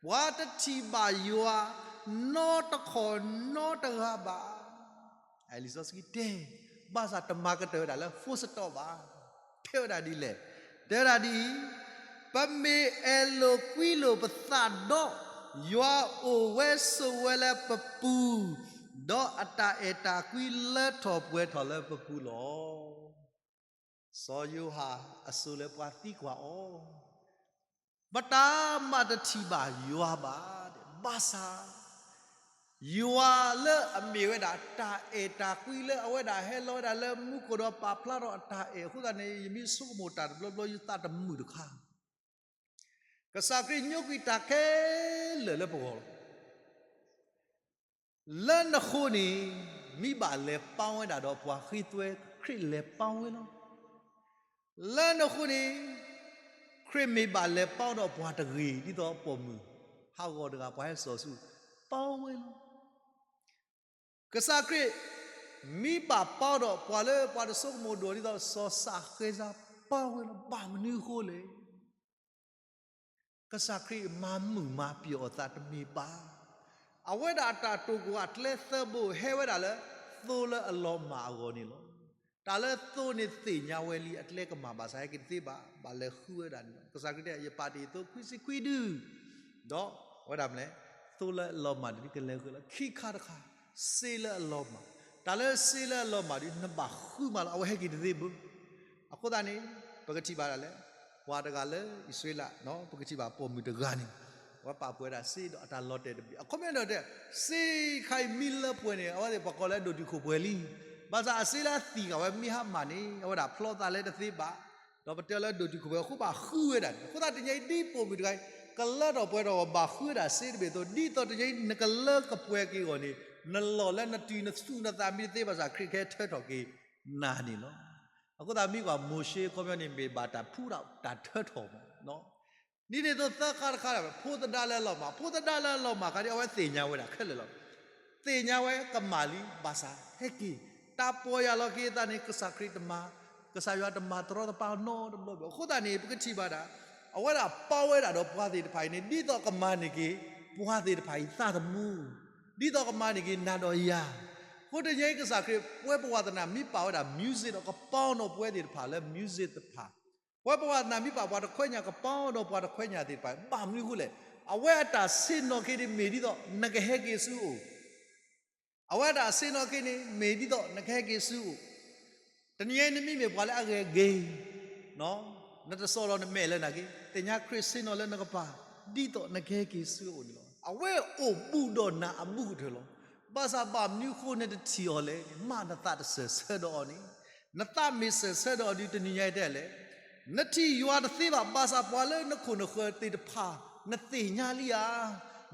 ပှၤတထံၣ်ဘၣ်ယွၤ နီတခီၣ်နီတဂၤဘၣ်. လံာ်စီဆှံတဲ ဘၣ်ဆၣ်တမၤကတၢၢ်ဝဲဒၣ်လၢ full stop ဘၣ်. တဲဝဲဒၣ်ဒ်လဲၣ်. တဲဝဲဒၣ်ဒ်အံၤ, ပမ့ၢ်အဲၣ်လိာ်ကွံလိာ်ပသးဒီး, ယွၤအိၣ်ဝဲဆိးဝဲလၢပပူၤ, ဒီးအတၢ်အဲၣ်တၢ်ကွံလၢထီၣ်ပှဲၤထီၣ်လၢပပူၤလီၤ. စီၤယိၤဟၣ်အစိၤလၢပှၤသံကွၢ်အီၤ, ပတၢ်မၤတထံၣ်ဘၣ်ယွၤဘၣ်, ဘၣ်ဆၣ် ယွၤလၢအမ့ၢ်ဝဲဒၣ် တၢ်အဲၣ်တၢ်ကွံလၢအဝဲဒၣ်ဟဲလီၤဝဲဒၣ်လၢမူခိၣ်ဒီးပာ်ဖျါထီၣ်အတၢ်အဲၣ်အဃိသတးန့ၣ် ယမ့ၢ်ဆိကမိၣ်တၢ်တဘျီဘျီ ယသးတမုာ်တခါ ကစၢ်ခရံာ်ညိကွံာ်တၢ်ခဲလၢာ်လၢပဂီၢ်လီၤ. လၢနဃိန့ၣ် မ့ၢ်ဘၣ်လဲၤပာ်ဝဲဒၣ်ဒီးပှၤဃ့သွဲ ခရံာ်လဲၤပာ်ဝဲလီၤ. လၢနဃိန့ၣ် ခရံာ်မ့ၢ်ဘၣ်လဲၤပာ်ဒီးပှၤတဂ့ၤ ဒ်သိးပိာ်မုၣ် ဟးဂီၤတဂၤ ပှၤဟဲစိာ်ဆူ ပာ်ဝဲလီၤ. ကစၢ်ခရံာ် မ့ၢ်ဘၣ်ပာ်ဒီးပှၤလၢပှၤတဆိကမိၣ်ဒိၣ်ဒ်သိး စီၤစးဃဲစး ပာ်ဝဲလီၤ. ဘၣ်မနုၤအဃိလဲၣ်. ကစၢ်ခရံာ်မၤမုာ်မၤပျော်အသးတမ့ၢ်ဘၣ်. အဝဲဒၣ်အတၢ်တိာ်ကွံာ်အကျဲသၢဘိ ဟဲဝဲဒၣ်လၢ သိလၢအလီၤမၢ်အဂီၢ်န့ၣ်လီၤ. တၢ်လၢသိန့ၣ်သ့ၣ်ညါဝဲလံ အကျဲကမၣ်ဘၣ်ဆၣ် ဟဲက့ၤတသ့ဘၣ်, ဘၣ်လဲၤဃုဝဲဒၣ်န့ၣ်လီၤ. ကစၢ်ခရံာ်တဲ ယပာ်တ့ၢ်သိခွံဆံခွံဒု ဒီး အဝဲဒၣ်မနုၤလဲၣ်, သိလၢအလီၤမၢ်တဒုကလဲၤဃုလီၤ. ခံခါတခါ စ့လၢအလီၤမၢ်, တၢ်လၢစ့လၢအလီၤမၢ်ဒု နဘၣ်ဃုမးလီၤ. အဝဲဟဲက့ၤတသ့ဘၣ်. အဃိသတးန့ၣ် ပကထံၣ်ဘၣ်ဒၣ်လဲၣ်, ပှၤတဂၤလၢအံၣ်စရ့လး ပကထံၣ်ဘၣ်ပိာ်မုၣ်တဂၤန့ၣ် အဝဲပာ်ပှဲၤဒၣ်စ့ဒီးအတၢ်လီၤတဲာ်တဘ့ၣ်. အခီပညီဒီးတဲ စ့ခါအံၤမ့ၢ်လၢပှဲၤန့ၣ် အဝဲသ့ၣ်ပှၤကိးလၢအဒိၣ်တုာ်ခိၣ်ပှဲၤလံ. ဘၣ်ဆၣ်အစ့လၢအသံၣ်ဃာ်ဝဲမ့ၢ်ဟါမၢ်န့ၣ် အဝဲဒၣ်ဖျီသးလၢတသ့ဘၣ်, ဒီးပတဲလၢဒိၣ်တုာ်ခိၣ်ပှဲၤအဃိဘၣ်ဃုဝဲဒၣ်န့ၣ်, အဃိသတးတနံၤအံၤဒ်ပိာ်မုၣ်တဂၤအံၤ ကလၢထီၣ်ပှဲၤထီၣ် ဘၣ်ဃုဝဲဒၣ်စ့တဘ့ၣ်အသိး ဒ်သိးတနံၤအံၤနကလၢကပှဲၤက့ၤအဂီၢ်န့ၣ် နလီၢ်လၢနတုၤနသူၣ်နသးမ့ၢ်တသ့ဘၣ်ဆၣ် ခရံာ်ကဟဲထၢထီၣ်က့ၤနၤန့ၣ်လီၤ. အဃိသတးမ့ၢ်ကွၢ်မိၤၡ့အခီပညီန့ၣ် မ့ၢ်ဘၣ်တၢ်ဖှူတၢ်ထၢထီၣ်မး ဒ်န့ၣ်အသိးသၢခါတခါ ဖိသဒါလၢအလီၤမၢ်, ဖိသဒါလၢအလီၤမၢ်ခါဒ်အဝဲသ့ၣ်ညါဝဲဒၣ်ခဲလၢာ်လီၤ. သ့ၣ်ညါဝဲကမၣ်လံ ဘၣ်ဆၣ်ဟဲက့ၤ, တၢ်ပီၢ်ယၢ်လီၤက့ၤအသးန့ၣ် ကစၢ်ခရံာ်တမၤ, ကစၢ်ယွၤတမၤတရီတပါနီတဘျီဘၣ်. အဃိသတးန့ၣ် ပကထံၣ်ဘၣ်ဒၣ် အဝဲဒၣ်ပာ်ဝဲဒၣ်ဒီးပှၤသ့ၣ်တဖၣ်အံၤန့ၣ် ဒ်သိးကမၤန့ၢ်က့ၤ ပှၤသ့ၣ်တဖၣ်အံၤသးသမူ, ဒ်သိးကမၤန့ၢ်က့ၤနၤဒီးယၤ အဃိတနံၤအံၤကစၢ်ခရံာ် ပဝဲပဝါသနာ်မ့ၢ်ပာ်ဝဲဒၣ် music ဒီးကပီၤနီၣ်ပဝဲသ့ၣ်တဖၣ်လၢ music တဖၣ်, ပဝဲပဝါသနာ်မ့ၢ်ပာ်ပှၤတခွဲညၣ် ကပီၤနီၣ်ပှၤတခွဲညၣ်သ့ၣ်တဖၣ်, ဘၣ်မနုၤအဃိလဲၣ်. အဝဲအတၢ်ဆ့ၣ်နီၤခ့န့ၣ် မ့ၢ်ဒ်သိးနကဟဲက့ၤဆူအအိၣ် အဝဲအတၢ်ဆ့ၣ်နီၤခ့န့ၣ် မ့ၢ်ဒ်သိးနကဟဲက့ၤဆူအအိၣ်. တနံၤအံၤနမ့မ့ၢ်ပှၤလၢအဂဲၤဂ့ၤ, နတစိာ်လီၤနမဲာ်လၢနဂ့ၤ, သ့ၣ်ညါခရံာ်ဆ့ၣ်နီၤလၢနကပၤ ဒ်သိးနကဟဲက့ၤဆူအအိၣ်န့ၣ်လီၤ. အဝဲအိၣ်ဘူးဒီးနၤအဘူးကတၢၢ်လီၤ. ဘၣ်ဆၣ်ဘၣ်မနုၤအဃိနတထံၣ်အီၤလဲၣ်, မ့ၢ်နသးတစၢၢ်ဆၢဒီးအီၤန့ၣ်, နသးမ့ၢ်စၢၢ်ဆၢဒီးအီၤဒုးတနံၤညါအံၤတဲလဲၣ် နထံၣ်ယွၤတသ့ဘၣ်, ဘၣ်ဆၣ်ပှၤလၢနခိၣ်နဃၢၤသ့ၣ်တဖၣ် နသ့ၣ်ညါလံဧါ.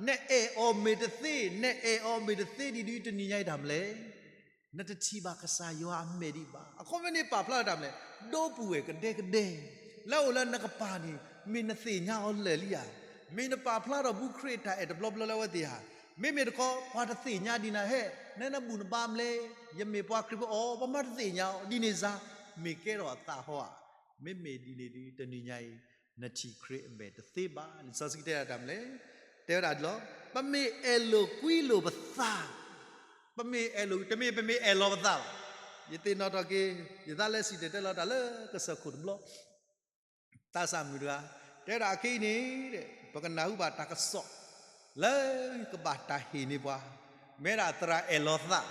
နအဲၣ်အီၤမ့ၢ်တသ့, နအဲၣ်အီၤမ့ၢ်တသ့ဒ်ဒုးတနံၤညါအံၤတၢ်မနုၤလဲၣ်. နတထံၣ်ဘၣ်ကစၢ်ယွၤအမဲာ်ဒံးဘၣ်. အခီပညီန့ၣ်ပာ်ဖျါထီၣ်တၢ်မနုၤလဲၣ်, ဒီပုၢ်ဝဲၢ်ကဒဲကဒဲ လၢအအိၣ်လၢနကပၤန့ၣ် မ့ၢ်နသ့ၣ်ညါအီၤလၢာ်လံဧါ. မ့ၢ်နပာ်ဖျါထီၣ်ဘူးခရံာ်တၢ်အဲၣ်တဘျီဘျီလၢအဝဲသ့ၣ်ဧါ. မ့မ့ၢ်တခီ ပှၤတသ့ၣ်ညါဒံးနၤဟဲ, နနဘူးနဘါမနုၤလဲၣ်, ယမ့ၢ်ပှၤခရံာ်ဖိအီၤ ပှၤမၤတသ့ၣ်ညါအီၤ ဒ်န့ၣ်စ့ၢ်, မ့ၢ်ကဲထီၣ်အသးဟီဧါ. မ့မ့ၢ်ဒ်န့ၣ်ဒုးတနံၤညါအံၤ နထံၣ်ခရံာ်အမဲာ်တသ့ဘၣ်. လံာ်စီဆှံတဲဒၣ်တၢ်မနုၤလဲၣ်, တဲဝဲဒၣ်ဒ်လီၤ, ပမ့ၢ်အဲၣ်လိာ်ကွံလိာ်ပသး, ပမ့ၢ်အဲၣ်လိာ်, တမ့ၢ်ပမ့ၢ်အဲၣ်လီၤပသးဘၣ်. ယသ့ၣ်နီၣ်ထီၣ်က့ၤ ယသးလၢစံၣ်တဲၤတဲလီၤတၢ်လၢကစၢၢ်ခိၣ်တဘျီ သးစၢ်မုၣ်တဂၤ တဲဝဲဒၣ်အခဲအံၤန့ၣ် ပကနၢ်ဟူဘၣ်တၢ်ကစီၣ် လၢကဘၣ်တၢ်ဟ့ၣ်န့ၢ်ပှၤ မ့ၢ်ဒၣ်သရၣ်အဲၣ်လီၤသး,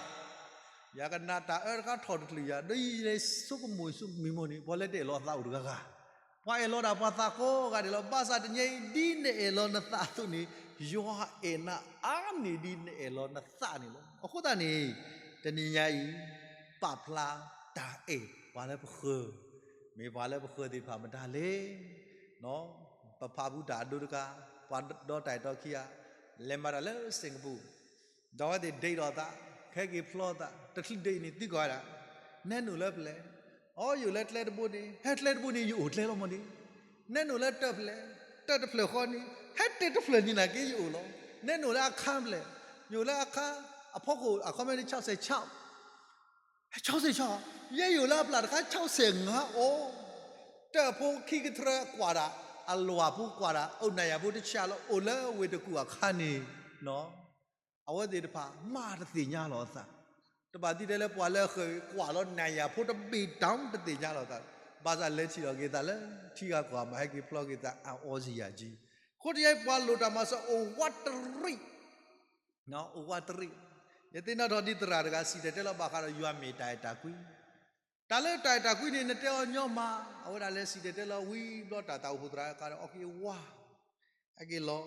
ယကနၣ်တၢ်အၢတခါထီၣ်တချုးယၤ ဒီးယလဲၤဆိကမိၣ်ဆိကမိၣ်န့ၣ် ပှၤလၢတအဲၣ်လီၤအသးအိၣ်တဂၤဂၤ, ပှၤအဲၣ်လီၤဒၣ်ပှၤသးကိးဂၤဒဲးလီၤ. ဘၣ်ဆၣ်တနံၤအံၤ ဒ်နအဲၣ်လီၤနသးအသိးန့ၣ် ယွၤအဲၣ်နၤအါန့ၢ်ဒ်နအဲၣ်လီၤနသးန့ၣ်လီၤ. အဃိသတးန့ၣ် တနံၤညါအံၤ ပာ်ဖျါတၢ်အဲၣ်ပှၤလၢပဃၢၤ, မ့ၢ်ပှၤလၢပဃၢၤသ့ၣ်တဖၣ်မတၤလဲၣ်. ပဖးဘူးတၢ်အဒိတခါ, ပှၤဒီတၢ်အဲၣ်တီခံဂၤ လဲၤမၤတၢ်လၢစ့ၣ်ကပူၤ, ဒီးအဝဲသ့ၣ်ဒ့ၣ်ဒီးသး, ဟဲက့ၤဖျီသး, တချုးဒ့ၣ်န့ၣ်သံကွၢ်ဝဲဒၣ်, နဲနုာ်လၢပလဲၣ်, အိ ယအိၣ်လၢကျဲတဘိန့ၣ်, ဟဲကျဲတဘိန့ၣ် ယအိၣ်ကျဲလီၤမးန့ၣ်, နဲနုာ်လၢတၢ်ဖျၢၣ်, တၢ်တဖျၢၣ်ဃီန့ၣ် ဟဲတၢ်တဖျၢၣ်န့ၣ်နာ်က့ယအိၣ်လီၤ. နဲနုာ်လၢအခါဖျဲၣ်, ယအိၣ်လၢအခါ, အဖီခိၣ်အခီပညီန့ၣ် ခြောက်ဆယ့်ခြောက် ခြောက်ဆယ့်ခြောက်, ယဲယအိၣ်လၢအပျၢ်တခါ ခြောက်ဆယ့်ငါ အိၣ်, တၢ်ဖိခံကထြၢကွၢ်ဒၣ်, အလွၢ်ဖိကွၢ်ဒၣ်, အိၣ်နၤယၤဖိတဆၣ်လီၤ, အိၣ်လၢဝ့ၢ်တကူၣ်အခါန့ၣ်, အဝဲသ့ၣ်တဖၣ် မ့ၢ်တသ့ၣ်ညါလီၤအသး, တဘၣ်သ့ၣ်တဲလၢပှၤလၢအဃၢၤကွၢ်လီၤနၤယၤဖိတဘ့ၣ်တၢ်တသ့ၣ်ညါလီၤအသး, ဘၣ်ဆၣ်လဲၤထံၣ်လီၤက့ၤသးလၢ ထံဂၤကီၢ်ဂၤမး ဟဲက့ၤဖျီက့ၤသးအအီစံယၤကံ, အဃိတယဲပှၤလိၣ်တၢ်မၤစၢၤအိၣ်ဝးတရံး အိၣ်ဝးတရံး, ယသ့ၣ်နီၣ်ထီၣ်ဒ်သရၣ်တဂၤ စံၣ်တဲၤတဲလီၤဘၣ်ဃးဒီးယွၤမ့ၢ်တၢ်အဲၣ်တၢ်ကွံ, တၢ်လၢတၢ်အဲၣ်တၢ်ကွံန့ၣ် နတဲအီၤညီမး, အဝဲဒၣ်လဲၤစံၣ်တဲၤတဲလီၤဝံၤဘျီ တၢ်သးအိၣ်ဖှိၣ်သရၣ်တဂၤဒီး အီက့ၤဝါ, ဟဲက့ၤလီၤ,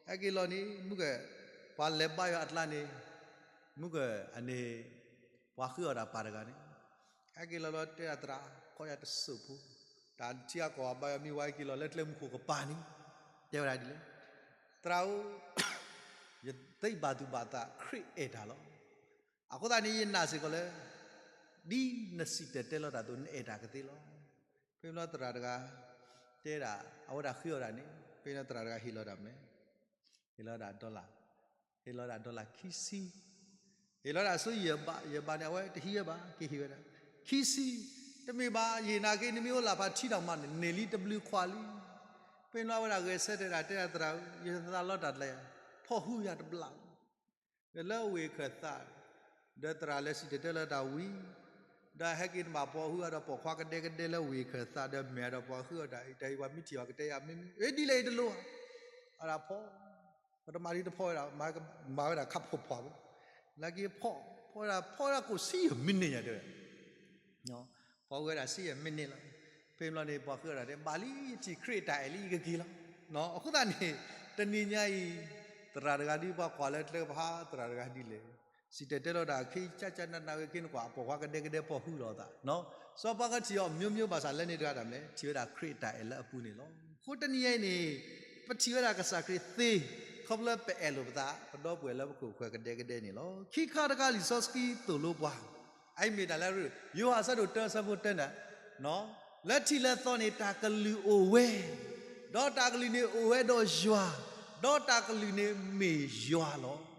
ဟဲက့ၤလီၤန့ၣ် မုၢ်က ပှၤလဲၤဘါယွၤအကျါန့ၣ်, မုၢ်ကန့ၣ် ပှၤဃ့အီၣ်တၢ်ပၢ်တဂၤန့ၣ်, ဟဲက့ၤလီၤလီၤတဲဒၣ်သရၣ် ခီယၤတစိၢ်ဖိ, တၢ်ထံဂၤကီၢ်ဂၤဘါယွၤမ့ၢ်ဝဲက့ၤလီၤလၢကျဲမုၢ်ခိၣ်ကပၤန့ၣ်, တဲဝဲဒၣ်ဒ်လဲၣ်, သရၣ်ဧၢ, ယသ့ဘၣ်သူၣ်ဘၣ်သး ခရံာ်အဲၣ်တၢ်လီၤ. အဃိသတးန့ၣ် ယနာ်စ့ၢ်ကီးလၢ ဒ်နစံၣ်တဲၤတဲလီၤတၢ်အသိး နအဲၣ်တၢ်ကသ့လီၤ. ဖဲဘျီသရၣ်တဂၤ တဲဒၣ် အဝဲဒၣ်ဃ့အီၣ်ဒၣ်န့ၣ် ဖဲဘျီသရၣ်တဂၤဟ့ၣ်လီၤတၢ်မနုၤလဲၣ်, ဟ့ၣ်လီၤဒၣ် dollar, ဟ့ၣ်လီၤဒၣ် dollar ခံဆံ, ဟ့ၣ်လီၤဒၣ်ဆိယဲၢ်ဘး, ယဲၢ်ဘးန့ၣ် အဝဲတဟံးဝဲဘၣ်, က့ၤဟ့ၣ်ဝဲဒၣ် ခံဆံ, တမ့ၢ်ဘၣ် ယဟ့ၣ်နၤက့ၤ နမ့ၢ်အိၣ်လၢ်ဖးထံတၢ်မၤန့ၣ် န့ၢ်လံတဘျုးခွးလံ. ဖဲဘျီအဝဲဒၣ်ဂဲၤဆၢထၢၣ်ဒၣ် တဲဒၣ်သရၣ်ဧၢ, ယသးလီတၢ်ကျဲယၤ, ဖီၣ်ဟုယၤတဘျီ ဒီးလၢဝ့ၢ်ခၢၣ်သး, ဒီးသရၣ်လဲၤစံၣ်တဲၤတဲလီၤတၢ်ဝံၤ, ဒီးဟဲက့ၤတဘၣ်ပှၤဟုအီၤဒီးပိာ်ခွါကဒဲကဒဲလၢဝ့ၢ်ခၢၣ်သး ဒီးမ့ၢ်ဒီးပှၤဟုအီၤတၢ်အံၤတၢ်အံၤ ပှၤမ့ၢ်ထံၣ်အီၤကတဲယၤမ့ၢ်မ့ၢ် အ့ ဒ်လဲၣ်အံၤတလိၣ်ဧါ, အဝဲဒၣ်ဖီ, ပတမၤဒ်တဖီဝဲဒၣ်, မၤဝဲဒၣ်ခါဖှီၣ်ဖှီၣ်ဘၣ်, လၢက့ၤဖီ, ဖီဝဲဒၣ် ဖီဝဲဒၣ်ကိၣ်ဆံယဲၢ်မံးနံးညါတဲဝဲ ဖီဝဲဒၣ်ဆံယဲၢ်မံးနံးလီၤ. ဖဲဘျီန့ၣ် ပှၤဃ့အီၤဒၣ်တဲ ဘၣ်လံ ယထံၣ်ခရံာ်အတၢ်အဲၣ်လံ ယကက့ၤလီၤ. အဃိသတးန့ၣ် တနံၤညါအံၤ သရၣ်တဂၤဒ်ပှၤကွၢ်လၢကျဲကပၤ သရၣ်တဂၤဒ်လဲၣ် စံၣ်တဲၤတဲလီၤတၢ် ခ့ကၠၢ်ကၠၢ်နးနးဝဲခ့န့ၣ် ကွၢ်အပိာ်ခွါကဒဲကဒဲ ဖီၣ်ဟုလိာ်အသး, စီၤပၤကထံၣ်အီၤ မျိုးမျိုး ဘၣ်ဆၣ်လဲန့ၣ်တဂၤတၢ်မနုၤလဲၣ် ထံၣ်ဝဲဒၣ်ခရံာ်အတၢ်အဲၣ်လၢအပူၤန့ၣ်လီၤ. အဃိတနံၤညါအံၤန့ၣ် ပထံၣ်ဝဲဒၣ်ကစၢ်ခရံာ်သ့ ခီဖျိလၢပအဲၣ်လိာ်ပသး ပဒီပုၢ်ဝဲၢ်လၢပခိၣ်ပဃၢၤကဒဲကဒဲန့ၣ်လီၤ. ခံခါတခါလံာ်စီဆှံသိၣ်လိပှၤ အအံၤမ့ၢ်တၢ်လၢ ယိၤဟၣ်အဆၢဒိၣ်တၢအဆၢဖိတၢန့ၣ်, လၢထံးလၢသီန့ၣ် တၢ်ကလုၢ်အိၣ်ဝဲ, ဒီးတၢ်ကလုၢ်န့ၣ်အိၣ်ဝဲဒီးယွၤ, ဒီးတၢ်ကလုၢ်န့ၣ်မ့ၢ်ယွၤလီၤ.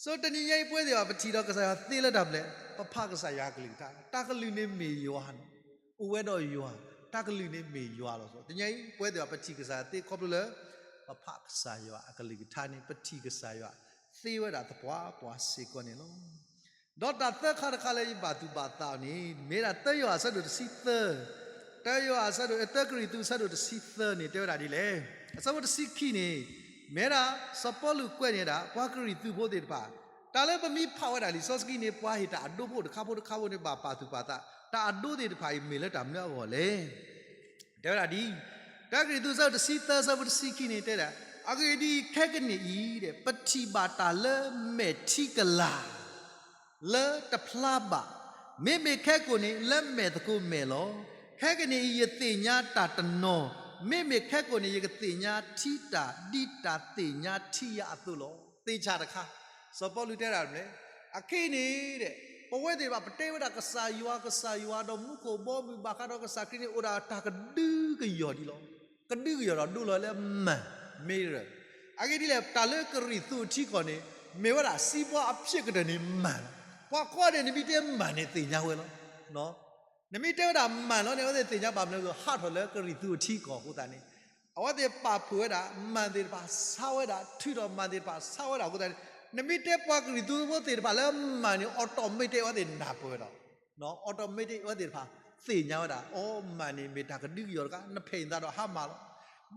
ဆိတနံၤညါအံၤ ပဝဲသ့ၣ်တဖၣ် ပထံၣ်ဒီးကစၢ်ယွၤသ့လၢတၢ်မနုၤလဲၣ်, ပဖးကစၢ်ယွၤအကလုၢ်ကထါ, တၢ်ကလုၢ်န့ၣ်မ့ၢ်ယွၤန့ၣ်, အိၣ်ဝဲဒီးယွၤ, တၢ်ကလုၢ်န့ၣ်မ့ၢ်ယွၤလီၤ. တနံၤညါအံၤ ပဝဲသ့ၣ်တဖၣ် ပထံၣ်ကစၢ်ယွၤသ့ခီဖျိလၢ ပဖးကစၢ်ယွၤအကလုၢ်ကထါန့ၣ် ပထံၣ်ကစၢ်ယွၤသ့ဝဲဒၣ်သပှၢ်ပှၢ်စ့ၢ်ကီးန့ၣ်လီၤ. ဒီးတၢ်သၢခါတခါလၢယဘၣ်သူၣ်ဘၣ်သးအီၤန့ၣ် မ့ၢ်ဒၣ်တၢယိၤဟၣ်အဆၢဒိၣ်တဆံသၢ, တၢယိၤဟၣ်အဆၢဒိၣ် တၢကရံၣ်သူးအဆၢဒိၣ်တဆံသၢန့ၣ် တဲဝဲဒၣ်ဒ်လဲၣ်. အဆၢဖိတဆံခံန့ၣ် မ့ၢ်ဒၣ်စီၤပီလူးကွဲးန့ၢ်ဒၣ် ပှၤကရံၣ်သူးဖိသ့ၣ်တဖၣ်, တၢ်လၢပမ့ၢ်ဖးဝဲဒၣ်လံာ်စီဆှံန့ၣ် ပှၤဟ့ၣ်တၢ်အဒိဖိတခါဖိတခါဖိန့ၣ် ဘၣ်ပာ်သူၣ်ပာ်သး, တၢ်အဒိသ့ၣ်တဖၣ်အံၤမ့ၢ်လၢတၢ်မနုၤအဂီၢ်လဲၣ်. တဲဝဲဒၣ်ဒ်အံၤ, တၢကရံၣ်သူးအဆၢဒိၣ်တဆံသၢ အဆၢဖိတဆံခံန့ၣ် တဲဒၣ်, အဂ့ၢ်ဒ်အံၤ, ခဲကနံၣ်အံၤ ပထံၣ်ဘၣ်တၢ်လၢမဲာ်ထံကလၤ လၢတဖျါဘၣ်, မ့မ့ၢ်ခဲကိာ်န့ၣ် လၢမဲာ်သကိးမဲာ်လီၤ. ခဲကနံၣ်အံၤ ယသ့ၣ်ညါတၢ်တနီၤ, မ့မ့ၢ်ခဲကိာ်န့ၣ် ယကသ့ၣ်ညါထံတၢ် ဒ်တၢ်သ့ၣ်ညါထံယၤအသိးလီၤ. သ့ၣ်ဆၣ်တခါ, စီၤပီလူးတဲဒၣ်မနုၤလဲၣ်, အခဲအံၤန့ၣ် ပဝဲသ့ၣ်တဖၣ် ပတဲဝဲဒၣ်ကစၢ်ယွၤ ကစၢ်ယွၤ ဒီးမူခိၣ်ဘီမုၢ် ဘၣ်ဃးဒီးကစၢ်ခရံာ်န့ၣ် အိၣ်ဒၣ်တၢ်ကဒုကယီၢ်ဒံးလီၤ. ကဒုကယီၢ်ဒီးဒိလီၤလၢမၢ်, mirror. အဂ့ၢ်ဒ်လဲၣ်, တၢ်လၢကရံၣ်သူးအထံကီၢ်န့ၣ် မ့ၢ်ဝဲဒၣ်စံးပှၤအဖျၢၣ်ကတၢၢ်န့ၣ်မၢ်လီၤ. ပှၤကိးဂၤဒဲး နမ့ၢ်တဲမၢ်န့ၣ်သ့ၣ်ညါဝဲလီၤ. နမ့ၢ်တဲဝဲဒၣ်မၢ်လီၤန့ၣ် အဝဲသ့ၣ်သ့ၣ်ညါဘၣ်မနုၤလဲၣ်, ဟးထီၣ်လၢကရံၣ်သူးအထံကီၢ်အဃိသတးန့ၣ် အဝဲသ့ၣ်ပာ်ဖှိၣ်ဝဲဒၣ် မၢ်သ့ၣ်တဖၣ်ဆါဝဲဒၣ်, ထုးထီၣ်မၢ်သ့ၣ်တဖၣ်ဆါဝဲဒၣ်အဃိသတးန့ၣ် နမ့ၢ်တဲပှၤကရံၣ်သူးဖိသ့ၣ်တဖၣ်လၢမၢ်န့ၣ် automatic အဝဲသ့ၣ်နၢ်ပၢၢ်ဒီး automatic အဝဲသ့ၣ်တဖၣ်သ့ၣ်ညါဝဲဒၣ်, အိ မၢ်န့ၣ်မ့ၢ်တၢ်ကဒုကယီၢ်တခါ, နဖဲးနသးဒီးဟါမၢ်လီၤ.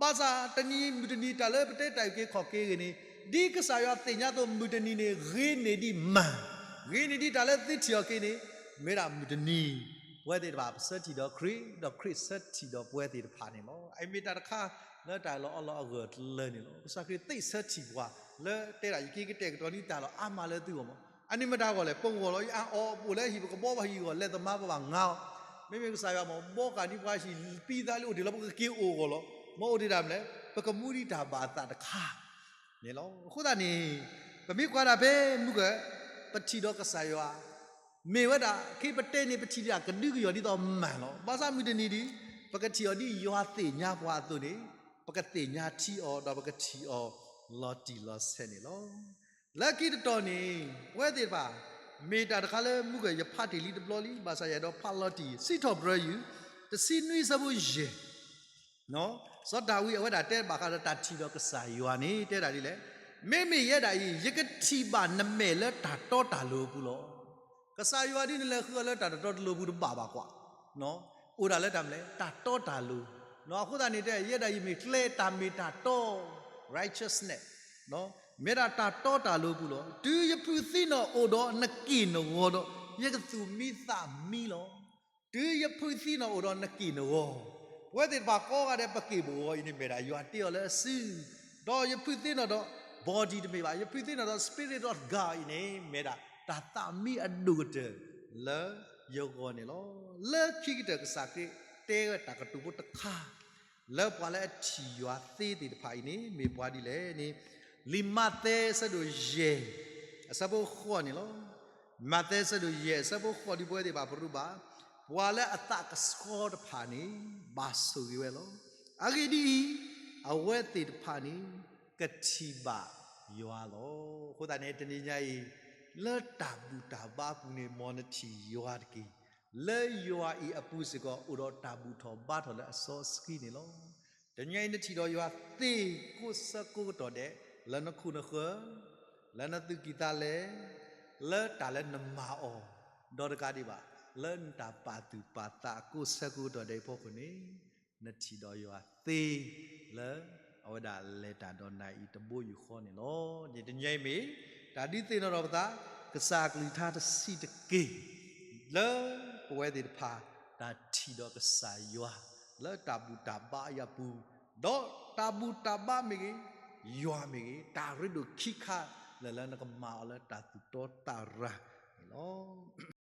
ဘၣ်ဆၣ်တနံၤမုၢ်တနံၤ တၢ်လၢပတဲတၢ်အုၣ်က့ၤခီၣ်က့ၤအဂ့ၢ်န့ၣ် ဒ်ကစၢ်ယွၤသ့ၣ်ညါအသိး မုၢ်တနံၤန့ၣ် ဂ့ၤန့ၢ်ဒံးမၢ်, ဂ့ၤန့ၢ်ဒံးတၢ်လၢသုထံၣ်အီၤက့ၤန့ၣ် မ့ၢ်ဒၣ်မုၢ်တနံၤ ပဝဲသ့ၣ်တဖၣ် ပဆၢထံၣ်ဒီးခရံာ် ဒီးခရံာ်ဆၢထံၣ်ဒီးပဝဲသ့ၣ်တဖၣ်န့ၣ်လီၤ. အအံၤမ့ၢ်တၢ်တခါလၢတၢ်လီၤအီလီၤအဂၢၢ်တလၢန့ၣ်လီၤ. ကစၢ်ခရံာ်သ့ၣ်ဆၢထံၣ်ပှၤလၢတဲဒၣ် ယက့ၤကတဲာ်ကတီၤန့ၢ်တၢ်လီၤအါမးလၢသုဂီၢ်မး, အန့ၣ်မ့ၢ်တၢ်ဂီၢ်လဲၣ်, ပဂီၢ်လီၤ, ယအအီၣ်ပအိၣ်လၢဟံၣ် ပကဘှီဘၣ်ဟံၣ်ဂီၢ် လဲၤသမါဘၣ်ဘၣ်ငါအီၤ, မ့မ့ၢ်ကစၢ်ယွၤမး ဘှီဃာ်ဒံးပှၤဟံၣ်ပံသးလံအိၣ်တ့ၢ်လီၤ ပကက့ၤအိၣ်ဂီၢ်လီၤ. မ့ၢ်အိၣ်တ့ၢ်တၢ်မနုၤလဲၣ်, ပကမူဒံးတၢ်ဘၣ်အသးတခါ န့ၣ်လီၤ. အဃိသတးန့ၣ် ပမ့ၢ်ကွၢ်ဒၣ်ဖဲမုၢ်ဂီၤ ပထံၣ်ဒီးကစၢ်ယွၤ မ့ၢ်ဝဲဒၣ် ခဲအံၤပတဲန့ၣ် ပထံၣ်ဒၣ်ကဒုကယီၢ်ဒ်သိးမၢ်လီၤ. ဘၣ်ဆၣ်မုၢ်တနံၤဒ် ပကထံၣ်အီၤဒ်ယွၤသ့ၣ်ညါပှၤအသိးန့ၣ် ပကသ့ၣ်ညါထံအီၤ ဒီးပကထံၣ်အီၤလီၤတံၢ်လီၤဆဲးန့ၣ်လီၤ. လၢခံတတီၤန့ၣ် ပဝဲသ့ၣ်တဖၣ် မ့ၢ်တၢ်တခါလၢမုၢ်ဂီၤ ယဖးတ့ၢ်လံတဘျီလံ, ဘၣ်ဆၣ်ယအဲၣ်ဒိးဖးလီၤတံၢ် စံးထီၣ်ပတြၢၤယုၢ် တဆံနွံအဆၢဖိယဲၢ် စီၤဒၤဝံးအဝဲဒၣ်တဲဘၣ်ဃးဒီးတၢ်ထံၣ်ဒီးကစၢ်ယွၤန့ၣ် တဲဒၣ်ဒ်လဲၣ်, မ့မ့ၢ်ယဲဒၣ်အံၤ ယကထံၣ်ဘၣ်နမဲာ်လၢတၢ်တီတၢ်လိၤအပူၤလီၤ. ကစၢ်ယွၤဒ်နလဲၤဃုအီၤလၢတၢ်တတီတလိၤပူၤတဘၣ်ဘၣ်ကွၢ်, အိၣ်ဒၣ်လၢတၢ်မနုၤလဲၣ် တၢ်တီတၢ်လိၤ, အဃိသတးန့ၣ်တဲ ယဲဒၣ်အံၤမ့ၢ်ကျဲတၢ်မ့ၢ်တၢ်တီ righteousness မ့ၢ်ဒၣ်တၢ်တီတၢ်လိၤအပူၤလီၤ. တုၤယဖုသံနီၣ်အိၣ်ဒီးနက့ၢ်နဂီၤဒီး ယကသူၣ်မံသးမံလီၤ. တုၤယဖုသံနီၣ်အိၣ်ဒီးနက့ၢ်နဂီၤ, ပဝဲသ့ၣ်တဖၣ်ကိးဂၤဒဲး ပက့ၢ်ပဂီၤအံၤန့ၣ် မ့ၢ်ဒၣ်ယွၤတ့အီၤလၢအစု, ဒီးယဖုသံနီၣ်ဒီး body တမ့ၢ်ဘၣ်, ယဖုသံနီၣ်ဒီး Spirit of God အံၤန့ၣ် မ့ၢ်ဒၣ်တၢ်သးမံအဒိၣ်ကတၢၢ်လၢယဂီၢ်န့ၣ်လီၤ. လၢခံကတၢၢ်ကစၢ်ခရံာ်တဲဝဲတၢ်ကတိၤဖိတခါ လၢပှၤလၢအထံၣ်ယွၤသ့သ့ၣ်တဖၣ်အံၤန့ၣ် မ့ၢ်ပှၤဒ်လဲၣ်န့ၣ် လံာ်မးသဲအဆၢဒိၣ်ယဲၢ် အဆၢဖိဃိးန့ၣ်လီၤ. မးသဲအဆၢဒိၣ်ယဲၢ် အဆၢဖိဃိး ဒ်ပဝဲသ့ၣ်တဖၣ်ပရူးဘၣ်, ပှၤလၢအသးကဆှီတဖၣ်န့ၣ် ဘၣ်ဆိၣ်ဂ့ၤဝဲလီၤ. အဂ့ၢ်ဒ်အံၤ, အဝဲသ့ၣ်တဖၣ်န့ၣ် ကထံၣ်ဘၣ်ယွၤလီၤ. အဃိသတးန့ၣ် တနံၤညါအံၤ လၢတၢ်ဘူၣ်တၢ်ဘါအပူၤန့ၣ် မ်နထံၣ်ယွၤတက့ၢ်. လၢယွၤအံၤအပူၤစ့ၢ်ကီး အိၣ်ဒီးတၢ်ဘူၣ်ထီၣ်ဘါထီၣ်လၢအစီအဆှံန့ၣ်လီၤ. တနံၤညါအံၤ နထံၣ်ဒီးယွၤသ့ကိးဆၢကိးကတီၢ်ဒဲး လၢနခိၣ်နဃၢၤ, လၢနသူၣ်ကံၢ်သးလဲ, လၢတၢ်လၢနမၤအီၤ, ဒီးတကးဒံးဘၣ် လၢနတၢ်ပာ်သူၣ်ပာ်သးကိးဆၢကိးကတီၢ်ဒဲးအဖီခိၣ်န့ၣ် နထံၣ်ဒီးယွၤသ့ လၢအဝဲဒၣ်လဲၤတၢ်ဒီးနၤအံၤတဘိယူၢ်ဃီန့ၣ်လီၤ. တနံၤညါအံၤမ့ၢ် တၢ်ဒုးသ့ၣ်နီၣ်ထီၣ်ပသး ကစၢ်အကလုၢ်ကထါတဆံးတက့ၢ် လၢပဝဲသ့ၣ်တဖၣ် တၢ်ထံၣ်ဒီးကစၢ်ယွၤ လၢတၢ်ဘူၣ်တၢ်ဘါအံၤအပူၤ, ဒီးတၢ်ဘူၣ်တၢ်ဘါမ့ၢ်ဂ့ၤ, ယွၤမ့ၢ်ဂ့ၤ, တၢ်ရ့ဒိၣ်ခံခါ လဲၤလၢနကမၤအီၤလၢတၢ်သူၣ်တီတၢ်ရၤန့ၣ်လီၤ.